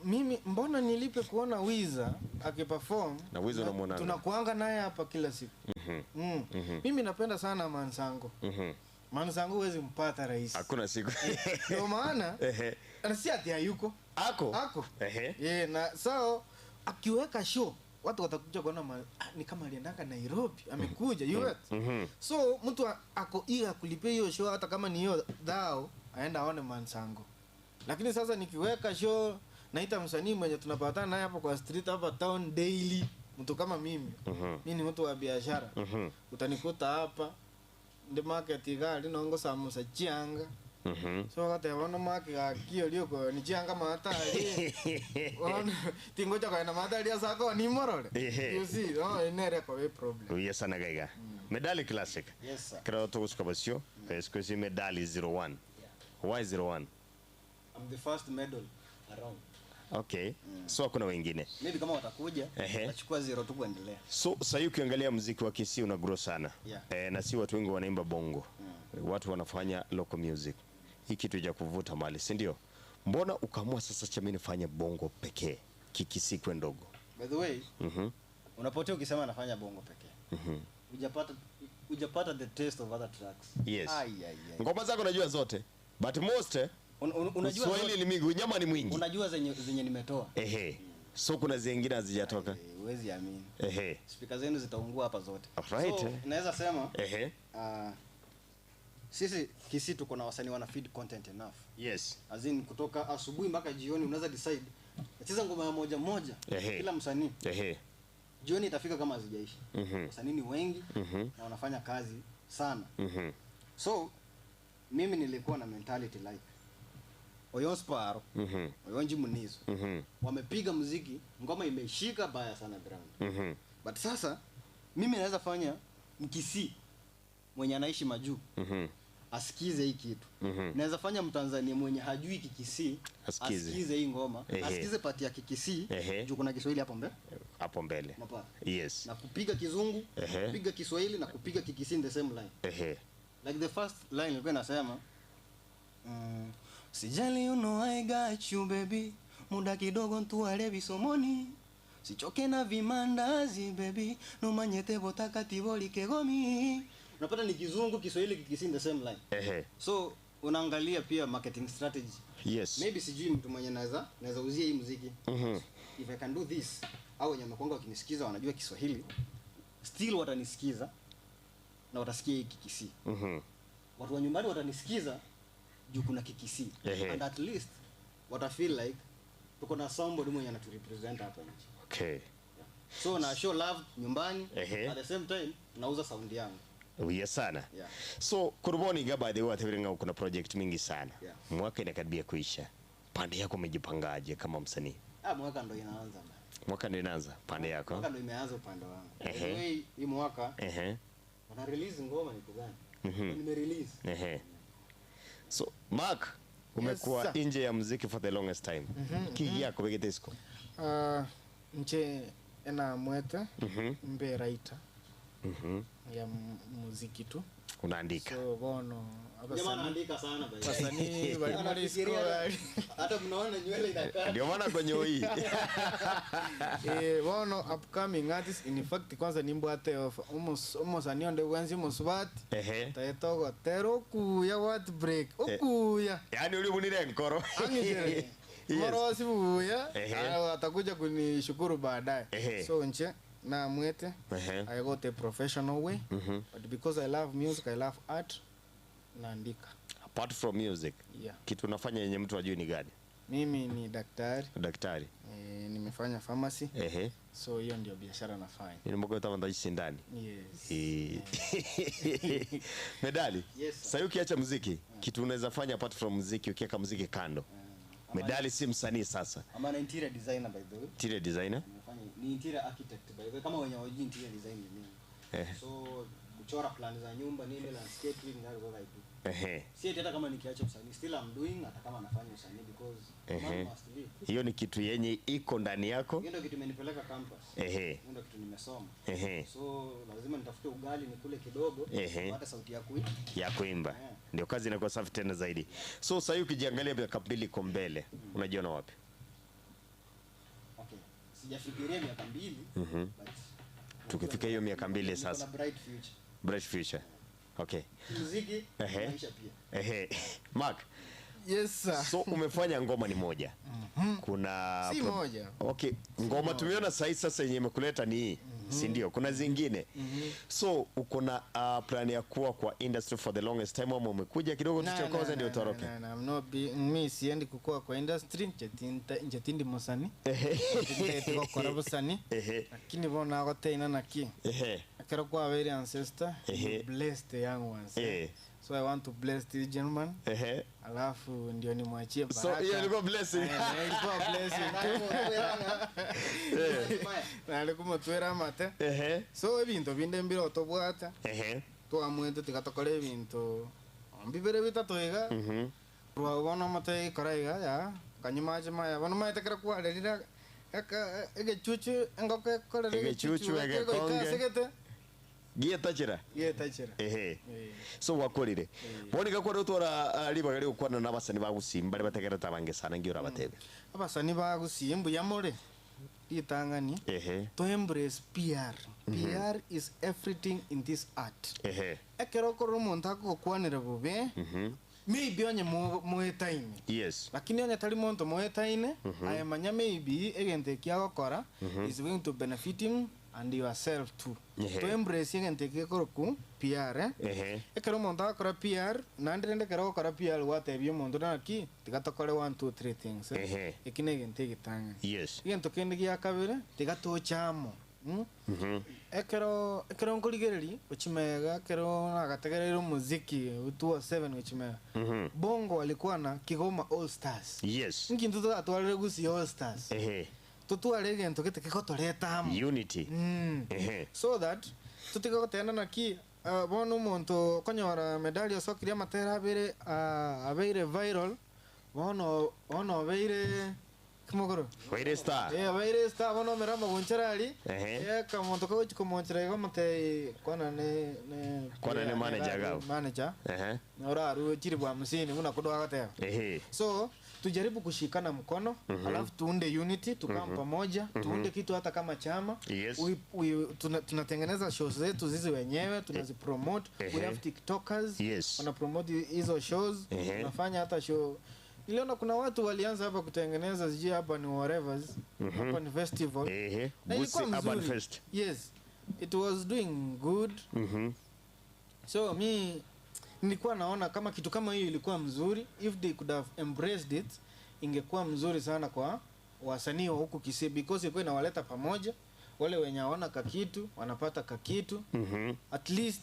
S3: mimi mbona nilipe kuona Wiza akiperform
S1: Na Wiza unamuonanga?
S3: tunakuanga naye hapa kila siku. Mimi napenda sana Mansango. Mansango huwezi mpata rahisi.
S1: Hakuna siku.
S3: Ndio maana na si ati hayuko.
S1: Ako?
S3: Ako. Na so akiweka show watu watakuja kuona ni kama aliendanga Nairobi, amekuja you get. So mtu ako eager kulipia hiyo show hata kama ni hiyo dhao aenda aone Mansango. Lakini sasa nikiweka show naita msanii mwenye tunapatana naye hapo kwa street hapa town daily, mtu kama mimi. Mimi ni mtu wa biashara. Utanikuta hapa ndi market igari nongo samusa chianga. So ogoteba bono Mark gaki oria okooni chianga maate aria, bono tingocha kogenda maate aria ase akooni imorore.
S1: Ehe.
S3: You see, bono eyio nere ekoba eproblem.
S1: Buya sana gaiga. Medali Classic.
S2: Yes, sir.
S1: Ekero togosuka bosio, siku esi Medali 01. Why 01?
S2: I'm the first medal around.
S1: Okay. So hakuna wengine.
S2: Maybe kama watakuja
S1: Ehe.
S2: watachukua zero tu kuendelea.
S1: So sasa ukiangalia muziki wa Kisii una grow sana.
S2: Yeah.
S1: Eh, na si watu wengi wanaimba bongo. Watu wanafanya local music. Hii kitu ya kuvuta mali, si ndio? Mbona ukaamua sasa cha mimi nifanye bongo pekee? Kikisii kwe ndogo.
S2: By the way, unapotea ukisema nafanya bongo pekee. Hujapata hujapata the taste of other tracks.
S1: Yes.
S2: Ai ai ai.
S1: Ngoma zako najua zote. But most eh,
S2: Un, un, unajua
S1: Swahili ni mingi, unyama ni mwingi.
S2: unajua zenye zenye nimetoa.
S1: Ehe. So kuna zingine hazijatoka.
S2: Eh, Huwezi amini.
S1: Ehe.
S2: Spika zenu zitaungua hapa zote.
S1: Alright,
S2: So,
S1: eh.
S2: naweza sema
S1: Ehe.
S2: sisi Kisii tuko na wasanii wana feed content enough.
S1: Yes.
S2: As in kutoka asubuhi mpaka jioni unaweza decide nacheza ngoma ya moja moja
S1: Ehe.
S2: kila msanii
S1: Ehe.
S2: jioni itafika kama hazijaisha. Wasanii ni wengi
S1: Mhm.
S2: na wanafanya kazi sana.
S1: Mhm.
S2: So mimi nilikuwa na mentality like Oyonsparo,
S1: Mhm.
S2: Oyonji Munizo
S1: Mhm.
S2: wamepiga muziki, ngoma imeshika baya sana ground.
S1: Mhm.
S2: But sasa mimi naweza fanya Mkisii mwenye anaishi majuu
S1: Mhm.
S2: asikize hii kitu.
S1: Mhm.
S2: Naweza fanya Mtanzania mwenye hajui Kikisii
S1: Asikize.
S2: asikize hii ngoma,
S1: Ehe.
S2: asikize pati ya Kikisii
S1: Ehe.
S2: juu kuna Kiswahili hapo mbele.
S1: Hapo mbele.
S2: Unapata?
S1: Yes.
S2: Na kupiga Kizungu,
S1: Ehe.
S2: kupiga Kiswahili na kupiga Kikisii in the same line.
S1: Ehe.
S2: Like the first line ilikuwa inasema sijali you know I got you baby, muda kidogo ntuwale bisomoni sichoke na vimandazi baby, numanyete botaka tiboli kegomi. Unapata ni Kizungu, Kiswahili, Kikisii in the same line.
S1: Ehe.
S2: So unaangalia pia marketing strategy.
S1: Yes.
S2: Maybe sijui mtu mwenye naweza naweza uzia hii muziki.
S1: Mhm.
S2: If I can do this, au wenye wamekwanga wakinisikiza wanajua Kiswahili, still watanisikiza na watasikia hii Kikisii
S1: Mhm.
S2: watu wa nyumbani watanisikiza juu kuna Kikisii
S1: Ehe.
S2: and at least wata feel like tuko na somebody mwenye anaturepresent hapa nje
S1: Okay.
S2: so na show love nyumbani
S1: Ehe.
S2: at the same time nauza sound yangu
S1: Uya sana.
S2: Yeah.
S1: So kuruboni ga by the way atabiringa kuna project mingi sana.
S2: Yeah.
S1: Mwaka inakaribia kuisha. Pande yako umejipangaje kama msanii?
S2: ah, mwaka ndo inaanza man.
S1: Mwaka ndio inaanza pande yako.
S2: mwaka ndo imeanza upande wangu By the
S1: Ehe.
S2: way, hii mwaka
S1: Ehe.
S2: wana release ngoma ni gani
S1: Mhm.
S2: nime release
S1: Ehe. So Mark umekuwa
S3: Yes, sir.
S1: nje ya muziki for the longest time. Kigi yako begete isiko.
S3: Nche enamwete
S1: Mhm.
S3: mbe writer
S1: Mhm.
S3: ya muziki tu
S1: Unaandika.
S3: so bono
S2: jamaa
S3: abasanii
S2: anaandika sana by the way.
S3: wasanii bali muri
S2: Anafikiria
S3: school
S2: hata mnaona nywele inakaa
S1: Ndio maana kwenye hii.
S3: eh bono upcoming artist in fact kwanza nimbwate off omusanii onde bwensi omusubati
S1: Ehe.
S3: taeta ogotera okuya what break okuya
S1: Yaani ulibunire nkoro.
S3: Ang'ichere.
S1: Yes.
S3: Morosi buya
S1: Ehe.
S3: atakuja kunishukuru baadaye
S1: Ehe.
S3: so nche namwete
S1: Ehe.
S3: I got a professional way but because I love music I love art naandika
S1: Apart from music,
S3: yeah.
S1: kitu unafanya yenye mtu ajui ni gani?
S3: Mimi ni daktari
S1: Daktari.
S3: e, nimefanya pharmacy
S1: Ehe.
S3: so hiyo ndio biashara nafanya
S1: Ni mboga utamanda sindani.
S3: yes.
S1: Eh. Medali.
S2: Yes, sir.
S1: Sasa ukiacha muziki, kitu unaweza fanya apart from muziki, ukiweka muziki kando. Medali si msanii sasa.
S2: I'm an interior designer by the way
S1: Interior designer.
S2: nimefanya ni interior architect by the way kama wenye hawajui interior design ni nini
S1: Eh.
S2: so kuchora plan za nyumba nini landscaping that is what I do
S1: Ehe.
S2: si eti hata kama nikiacha usanii still I'm doing hata kama nafanya usanii because
S1: Ehe.
S2: man must live
S1: Hiyo ni kitu yenye iko ndani yako.
S2: hiyo ndio kitu imenipeleka campus
S1: Ehe.
S2: hiyo ndio kitu nimesoma
S1: Ehe.
S2: so lazima nitafute ugali nikule kidogo
S1: Ehe.
S2: nipate sauti ya kui
S1: Ya kuimba.
S2: Yeah.
S1: Ndio kazi inakuwa safi tena zaidi. So sasa ukijiangalia miaka mbili iko mbele, unajiona wapi?
S2: okay sijafikiria miaka mbili but
S1: Tukifika hiyo miaka mbili
S2: niko na
S1: sasa.
S2: bright future
S1: Bright future. Okay.
S2: muziki
S1: Ehe.
S2: maisha pia
S1: Ehe. Mark,
S3: Yes sir.
S1: so umefanya ngoma ni moja. Kuna
S3: Si moja.
S1: Okay, ngoma tumeona sahi sasa yenye imekuleta ni hii, si ndio? Kuna zingine. So uko na plan ya kuwa kwa industry for the longest time ama umekuja kidogo
S3: Na,
S1: tuchokoze
S3: na,
S1: ndio
S3: na,
S1: utoroke?
S3: na, na, I'm not be- mi siendi kukua kwa industry nchetindi musani nchetindi gokora busani
S1: Ehe.
S3: lakini bono agoteina naki
S1: Ehe.
S3: ekero kwabeire ancestor
S1: Ehe.
S3: you bless the young ones
S1: Eh.
S3: So I want to bless this gentleman.
S1: Ehe.
S3: Alafu ndio nimwachie
S1: So
S3: baraka.
S1: hiyo ilikuwa blessing.
S3: Eh, ilikuwa blessing. Nari kumotwera amate.
S1: Ehe.
S3: So ebinto binde mbire otobwata.
S1: Ehe.
S3: Twamwete tiga tokore ebinto mbibere bitato iga. Rwao bono omote ikora iga ya kanyuma ache maya bono maete kero kwarerire eka egechuchu engoko ekorera
S1: Egechuchu,
S3: egegoika
S1: egekonge.
S3: asegete
S1: Gietachera.
S3: gietachera.
S1: Ehe.
S3: Eh.
S1: So wakorire. Bono iga kware otwara ribaga rigokwana na abasani ba Gusii mbare bategerete abange sana ngi orabatebie.
S3: Abasani ba Gusii mbuya more ritang'ani.
S1: Ehe.
S3: To embrace PR. PR is everything in this art.
S1: Ehe.
S3: Ekero okorora omonto agogokwanera bobe, maybe onye moetaine.
S1: Yes.
S3: Lakini onye tari monto moetaine, aye manya maybe egento eki agokora is going to benefit him and yourself too.
S1: Ehe.
S3: To embrace egento eki gekoroku PR. Eh?
S1: Ehe.
S3: Ekero omonto agokora PR, naende rende ekero ogokora PR gwatebia omonto naki, tiga tokore 1 2 3 things. Eh?
S1: Ehe.
S3: Eki na egento egetang'ani.
S1: Yes.
S3: Egento kende gia kabere, tiga toche amo. Ekero ekero nkorigereria ochimega ekero nagategereire omuziki 207 ochimega. Bongo walikuwa na Kigoma All Stars.
S1: Yes.
S3: Nkintu toratwarire Gusii All Stars.
S1: Ehe.
S3: Totware egento gete kegotoreta amo.
S1: Unity. Ehe.
S3: So that tutiga gotenda naki bono omonto okonyora medali osokirie amatera abere abeire viral bono bono obeire kimogoro.
S1: Obeire star.
S3: Eh, abeire star bono omera amagonchera ari.
S1: Ehe.
S3: Eh, kamonto kagochi komonchera igo omotebia kwana ne ne
S1: Kwana ne manager gao.
S3: Manager.
S1: Ehe.
S3: Oraru chiri bwa hamsini buna kodwa agoteba.
S1: Ehe.
S3: So tujaribu kushikana mkono, alafu tuunde unity, tukam pamoja, tuunde kitu hata kama chama.
S1: Yes.
S3: Tunatengeneza shows zetu sisi wenyewe, tunazipromote. We
S1: Ehe.
S3: have TikTokers.
S1: Yes.
S3: Wana promote hizo shows.
S1: Ehe.
S3: Tunafanya hata show. Niliona kuna watu walianza hapa kutengeneza sijui hapa ni whatever, hapa ni festival.
S1: Ehe.
S3: Na ilikuwa
S1: Gusii Urban
S3: mzuri.
S1: Fest.
S3: Yes. It was doing good. So mi nilikuwa naona kama kitu kama hiyo ilikuwa mzuri, if they could have embraced it, ingekuwa mzuri sana kwa wasanii wa huku Kisii, because ilikuwa inawaleta pamoja, wale wenye hawana kakitu wanapata kakitu. At least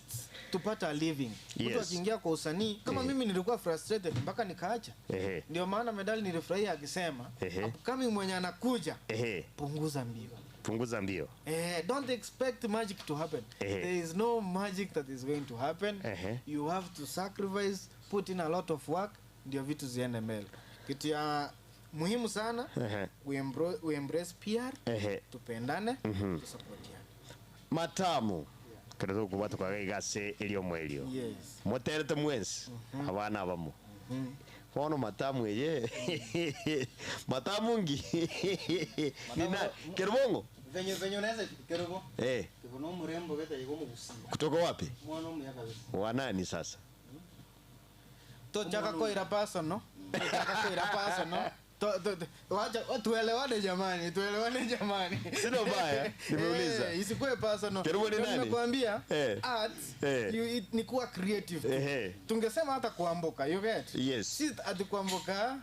S3: tupata a living. Mtu akiingia kwa usanii kama mimi nilikuwa frustrated mpaka nikaacha.
S1: Ehe.
S3: Ndio maana medali nilifurahia akisema
S1: Ehe.
S3: upcoming mwenye anakuja
S1: Ehe.
S3: punguza mbio.
S1: Punguza mbio.
S3: Don't expect magic to happen.
S1: Ehe.
S3: There is no magic that is going to happen.
S1: Ehe.
S3: You have to sacrifice, put in a lot of work, ndio vitu ziende mbele. Kitu ya muhimu sana,
S1: Ehe.
S3: we embrace PR,
S1: Ehe.
S3: tupendane, tusapotiane.
S1: Matamu. Kero tokobwata kwa gase elio mwelio.
S3: Yes.
S1: Moterete mwensi. Abana abamo. Bono matamu eye. Matamu ngi. Nina Kerubongo.
S2: Venye venye unaweza Kerubo.
S1: Eh,
S2: Kuna mrembo geta yuko mgusi.
S1: kutoka wapi?
S2: Mwana mu kabisa.
S1: Wanani sasa?
S3: Tochaka koira personal. Tochaka koira personal. Wacha tuelewane jamani, tuelewane jamani.
S1: Sina ubaya, nimeuliza.
S3: Eh, isikuwe personal.
S1: Kerubo ni
S3: Ndio
S1: nani?
S3: Nimekuambia
S1: Eh.
S3: art
S1: Eh.
S3: you, it, ni kuwa creative. tu.
S1: Ehe.
S3: Tungesema hata kuambuka, you get?
S1: Yes.
S3: Si ati kuambuka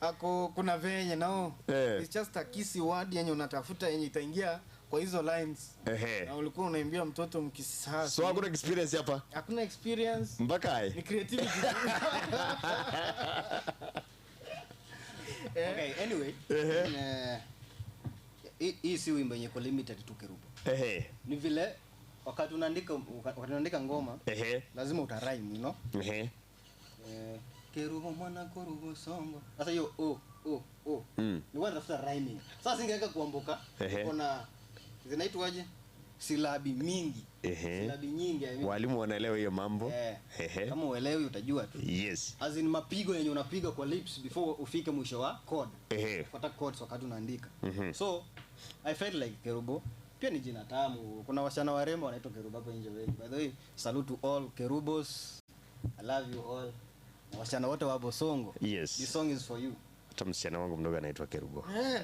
S3: ako kuna venye no.
S1: Eh.
S3: It's just a kisi word yenye unatafuta yenye itaingia kwa hizo lines.
S1: Ehe.
S3: Na ulikuwa unaimbia mtoto mkisasa.
S1: So hakuna experience hapa
S3: Hakuna experience.
S1: mpaka ai.
S3: Ni creativity.
S2: Okay, anyway.
S1: Ehe.
S2: Hii si wimbo yenye iko limited tu Kerubo.
S1: Ehe.
S2: Ni vile wakati unaandika ngoma
S1: Ehe.
S2: lazima utarhyme, you know?
S1: Ehe.
S2: Kerubo mwana korubo songo. Sasa hiyo o o o. Nilikuwa natafuta rhyming. Sasa singeweka kuambuka.
S1: Ehe.
S2: Kuna zinaitwaje? Silabi mingi.
S1: Ehe.
S2: Silabi nyingi, I mean.
S1: Walimu wanaelewa hiyo mambo. Ehe.
S2: Kama uelewi utajua tu.
S1: Yes.
S2: As in mapigo yenye unapiga kwa lips before ufike mwisho wa chord.
S1: Ehe.
S2: Fuata chords wakati unaandika. So I felt like Kerubo pia ni jina tamu. Kuna wasichana warembo wanaitwa Kerubo hapo nje wengi. By the way, salute to all Kerubos. I love you all. Na wasichana wote wa Bosongo.
S1: Yes.
S2: This song is for you.
S1: Hata msichana wangu mdogo anaitwa Kerubo.
S3: Eh,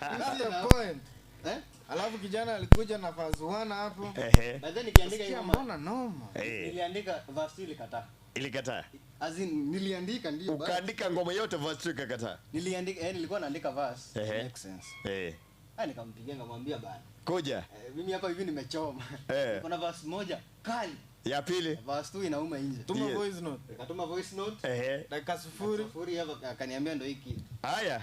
S3: that's the point.
S2: Eh?
S3: Alafu kijana alikuja na verse 1 hapo.
S1: Ehe.
S2: By then nikiandika hiyo
S3: Sikia
S2: ngoma,
S3: mbona noma?
S1: Eh.
S2: niliandika verse ilikataa.
S1: Ilikataa.
S2: As in niliandika ndio.
S1: Ukaandika ngoma yote verse 2 ikakataa.
S2: Niliandika nilikuwa naandika verse.
S1: Ehe.
S2: Make sense.
S1: Eh.
S2: Ah, nikampigia nikamwambia bana.
S1: Kuja.
S2: Mimi hapa hivi nimechoma.
S1: Eh.
S2: Kuna verse moja kali.
S1: Ya pili.
S2: Verse 2 inauma nje.
S3: Tuma
S1: Yes.
S3: voice note.
S2: Nikatuma voice note.
S1: Ehe.
S3: Dakika sufuri.
S2: Sufuri hapo akaniambia ndo hiki.
S1: Haya.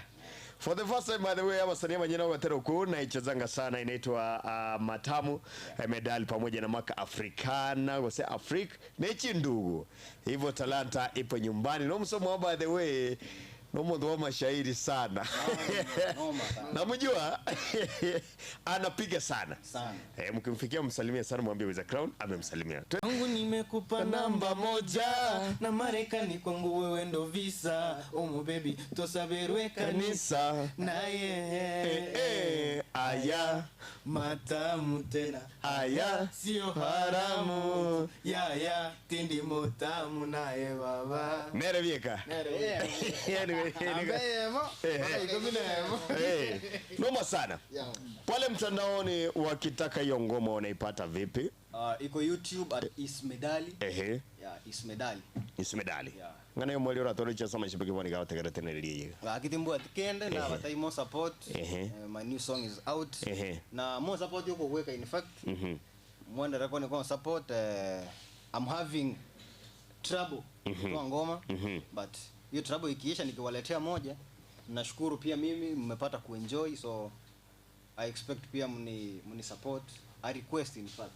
S1: For the first time by the way, wasanii wenyewe watero kuu na ichezanga sana inaitwa Matamu Medali pamoja na Maka Africana gose Afrik nechi ndugu. Hivyo talanta ipo nyumbani. No msomo by the way no mundu wa mashairi sana.
S2: Noma sana.
S1: Namjua anapiga sana.
S2: Sana.
S1: Mkimfikia msalimie sana, mwambie Wiz Crown amemsalimia.
S3: Mungu nimekupa
S1: Namba moja.
S3: na Marekani kwangu wewe ndo visa. Omo baby tosaberwe kanisa
S1: Kanisa.
S3: naye
S1: Eh, eh, aya
S3: matamu tena
S1: aya
S3: sio haramu yaya tindi mutamu naye baba
S1: Mere vieka.
S3: Nere.
S1: Anyway,
S3: Ambeyemo,
S1: Eh.
S3: ikominemo.
S1: Eh, noma sana. Pale mtandaoni wakitaka hiyo ngoma wanaipata vipi?
S2: Iko YouTube at Ismedali.
S1: Ehe,
S2: Yeah, Ismedali.
S1: Ismedali.
S2: Yeah.
S1: Ngana yo mwali uratoricha sama shibiki boni gawa tegerete neriye.
S2: Akitimbua tikende na watai more support.
S1: Ehe.
S2: My new song is out.
S1: Ehe.
S2: Na more support yuko kuweka in fact. Mwende rekoni kwa support I'm having trouble kutoa ngoma but hiyo trouble ikiisha nikiwaletea moja nashukuru pia mimi mmepata kuenjoy so I expect pia mni support. I request in fact.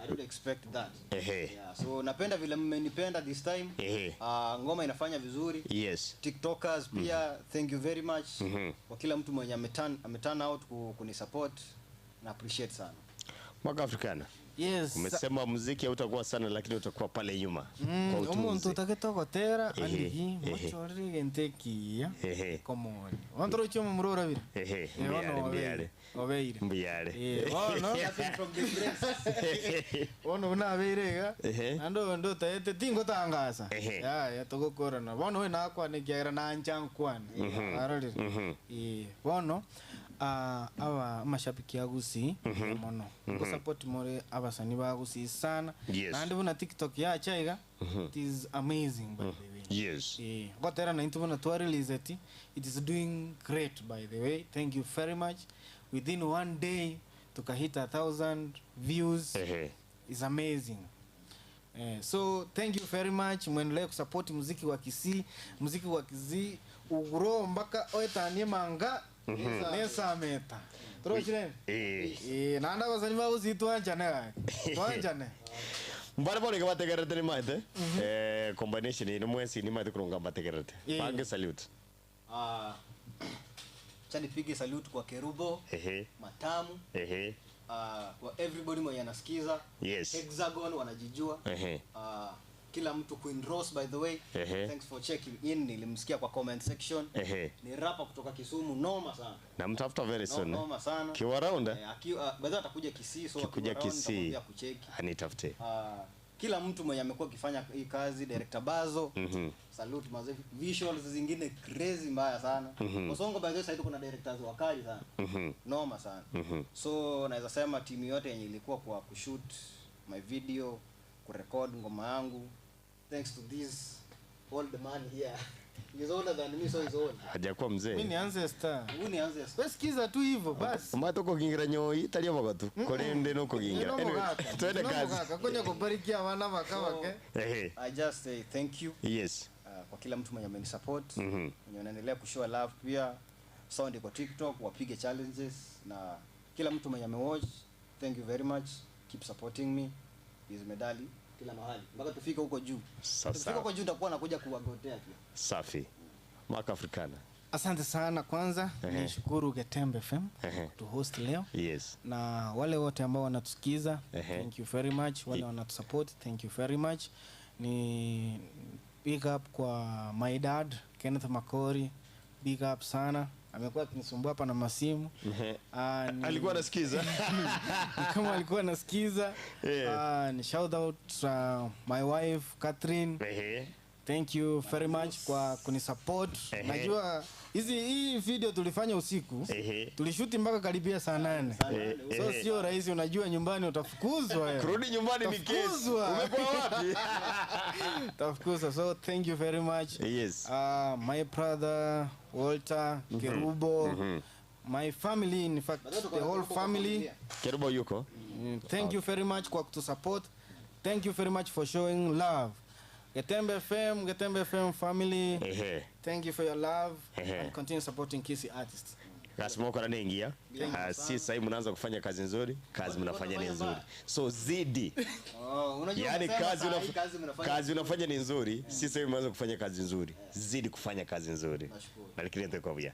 S2: I don't expect that.
S1: Ehe.
S2: Yeah, so napenda vile mmenipenda this time.
S1: Ehe.
S2: Ngoma inafanya vizuri.
S1: Yes.
S2: TikTokers pia thank you very much kwa kila mtu mwenye ameturn out kunisupport na appreciate sana.
S1: Mwaka Africana.
S3: Yes.
S1: Umesema muziki hautakuwa sana lakini utakuwa pale nyuma kwa
S3: Omuntu
S1: utunzi.
S3: otagete ogotera
S1: Ehe,
S3: andiki
S1: ehe.
S3: mochorere egento ekiya
S1: Ehe.
S3: komoni onto roche omomura orabire
S1: Ehe,
S3: Eh, bono
S1: mbuyare, mbuyare.
S3: obeire
S1: Mbuyare.
S3: Eh, bono
S2: From the grace.
S3: bono buna abeire iga
S1: Ehe.
S3: naende oyo ndotaete tingotangasa
S1: Ehe.
S3: yaya togokorana bono oyo nakwane ekiagera nancha nkwane arorire Eh, bono aba amashabiki a Gusii mono ngosupport more abasani ba Gusii sana
S1: Yes.
S3: naende buna TikTok yacha iga it is amazing by the way.
S1: Yes.
S3: Eh, gotera na intu buna twarelease it, it is doing great by the way. Thank you very much. Within one day tukahit 1,000 views.
S1: Ehe.
S3: Is amazing. So thank you very much. Mwendelee kusupport muziki wa Kisii, muziki wa Kisii uguro mpaka oetanie manga nesameta. Turochire?
S1: Eh.
S3: Nanda abasani ba Gusii twanchane gaki. Twanchane.
S1: Mbare bone gabategerete ni maete. Combination ino mwesi ni maete kurunga bategerete.
S3: Eh.
S1: Pange salute.
S2: Acha nipige salute kwa Kerubo,
S1: Ehe.
S2: Matamu,
S1: Ehe.
S2: kwa everybody mwenye anasikiza.
S1: Yes.
S2: Hexagon wanajijua.
S1: Ehe.
S2: Kila mtu Queen Rose by the way.
S1: Ehe.
S2: Thanks for checking in. Nilimsikia kwa comment section.
S1: Ehe.
S2: Ni rapper kutoka Kisumu, noma sana.
S1: Namtafuta very soon.
S2: Noma sana.
S1: Kiwa round?
S2: By the way atakuja Kisii, so
S1: Kikuja
S2: akiwa round
S1: Kisii.
S2: nitamwambia kucheki.
S1: Anitafute.
S2: Kila mtu mwenye amekuwa akifanya hii kazi, director Bazo. Salute mazee, visuals zingine crazy mbaya sana. Osongo by the way sasa kuna directors wakali sana. Noma sana. So naweza sema timu yote yenye ilikuwa kwa kushoot my video, kurecord ngoma yangu. Thanks to this old man here. He's older than me, so he's old.
S1: Hajakuwa
S3: Mimi
S1: mzee.
S3: ni ancestor.
S2: Huyu ni ancestor.
S3: Wewe sikiza tu hivyo basi.
S1: Mato kugingira nyoi talia magatu. Kolende no kugingira. Anyway, twende kazi.
S3: Konya kubarikia abana bakabake.
S1: Ehe.
S2: I just say thank you.
S1: Yes.
S2: Kwa kila mtu mwenye amenisupport, mwenye anaendelea kushow love pia. Sound iko TikTok, wapige challenges na kila mtu mwenye amewatch, thank you very much. Keep supporting me. Is Medali kila mahali mpaka tufike huko juu.
S1: Sasa.
S2: Tufike huko juu nitakuwa nakuja kuwagotea pia.
S1: Safi. Maka Africana.
S3: Asante sana kwanza.
S1: Ehe.
S3: Nishukuru Getembe FM
S1: Ehe.
S3: kutuhost leo.
S1: Yes.
S3: Na wale wote ambao wanatusikiza,
S1: Ehe.
S3: thank you very much. Wale wanatusupport, thank you very much. Ni big up kwa my dad Kenneth Makori, big up sana. Amekuwa akinisumbua hapa na masimu.
S1: Alikuwa anasikiza.
S3: Kama alikuwa anasikiza. Ni shout out my wife Catherine.
S1: Ehe.
S3: Thank you very much kwa kunisupport.
S1: Ehe.
S3: Najua hii video tulifanya usiku.
S1: Ehe.
S3: Tulishuti mpaka karibia saa 8. So sio rahisi, unajua nyumbani utafukuzwa wewe.
S1: Kurudi nyumbani ni kesi.
S3: Utafukuzwa.
S1: Umekuwa wapi?
S3: Utafukuzwa. So thank you very much.
S1: Yes.
S3: My brother Walter Kerubo. My family, in fact, the whole family.
S1: Kerubo yuko.
S3: Thank you very much kwa kutusupport. Thank you very much for showing love. Getembe FM, Getembe FM family.
S1: Ehe.
S3: Thank you for your love
S1: Ehe.
S3: and continue supporting Kisii artists.
S1: Kazi moko na ingia.
S3: Thank you
S1: Si sasa hivi mnaanza kufanya kazi nzuri, kazi mnafanya ni nzuri. So zidi.
S2: Oh, unajua
S1: Yaani
S2: unasema
S1: kazi
S2: saa hii
S1: unaf
S2: kazi mnafanya
S1: kazi unafanya ni nzuri, si sasa hivi mnaanza kufanya kazi nzuri. Zidi kufanya kazi nzuri.
S2: Nashukuru.
S1: Na kile kwa buya.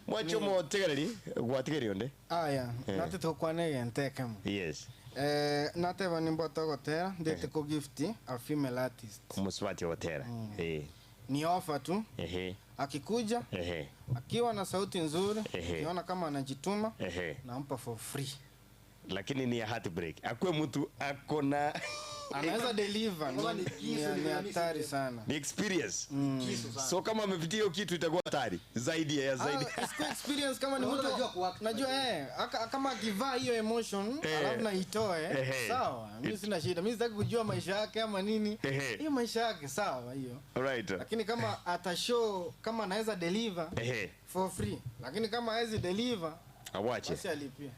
S1: Mwacho mo tegereri, gwatigeri onde.
S3: Aya, nate tokwanege ntekemo.
S1: Yes.
S3: Eh, nateba nimbo togotera ndete ko gift a female artist.
S1: Umuswati hotera. Eh.
S3: Ni offer tu
S1: Ehe.
S3: akikuja
S1: Ehe.
S3: akiwa na sauti nzuri,
S1: Ehe.
S3: akiona kama anajituma,
S1: Ehe.
S3: nampa for free.
S1: Lakini ni ya heartbreak. Akwe mtu ako na
S3: Anaweza deliver,
S2: Kama
S3: ni
S2: ni kisu,
S3: ni-
S2: ni
S3: ni hatari sana.
S1: ni experience.
S2: Kisu sana.
S1: So kama amepitia hiyo kitu itakuwa hatari zaidi ya zaidi.
S3: Ah, isikuwe experience kama ni
S2: Unajua
S3: mtu
S2: unajua kuact.
S3: najua eh, kama akivaa hiyo emotion
S1: Eh.
S3: alafu na itoe
S1: Ehe.
S3: sawa, mimi sina shida, mimi sitaki kujua maisha yake ama nini,
S1: Ehe.
S3: hiyo maisha yake sawa hiyo,
S1: Right.
S3: lakini kama atashow kama anaweza deliver
S1: Ehe.
S3: for free, lakini kama hawezi deliver
S1: Awache.
S3: basi alipie.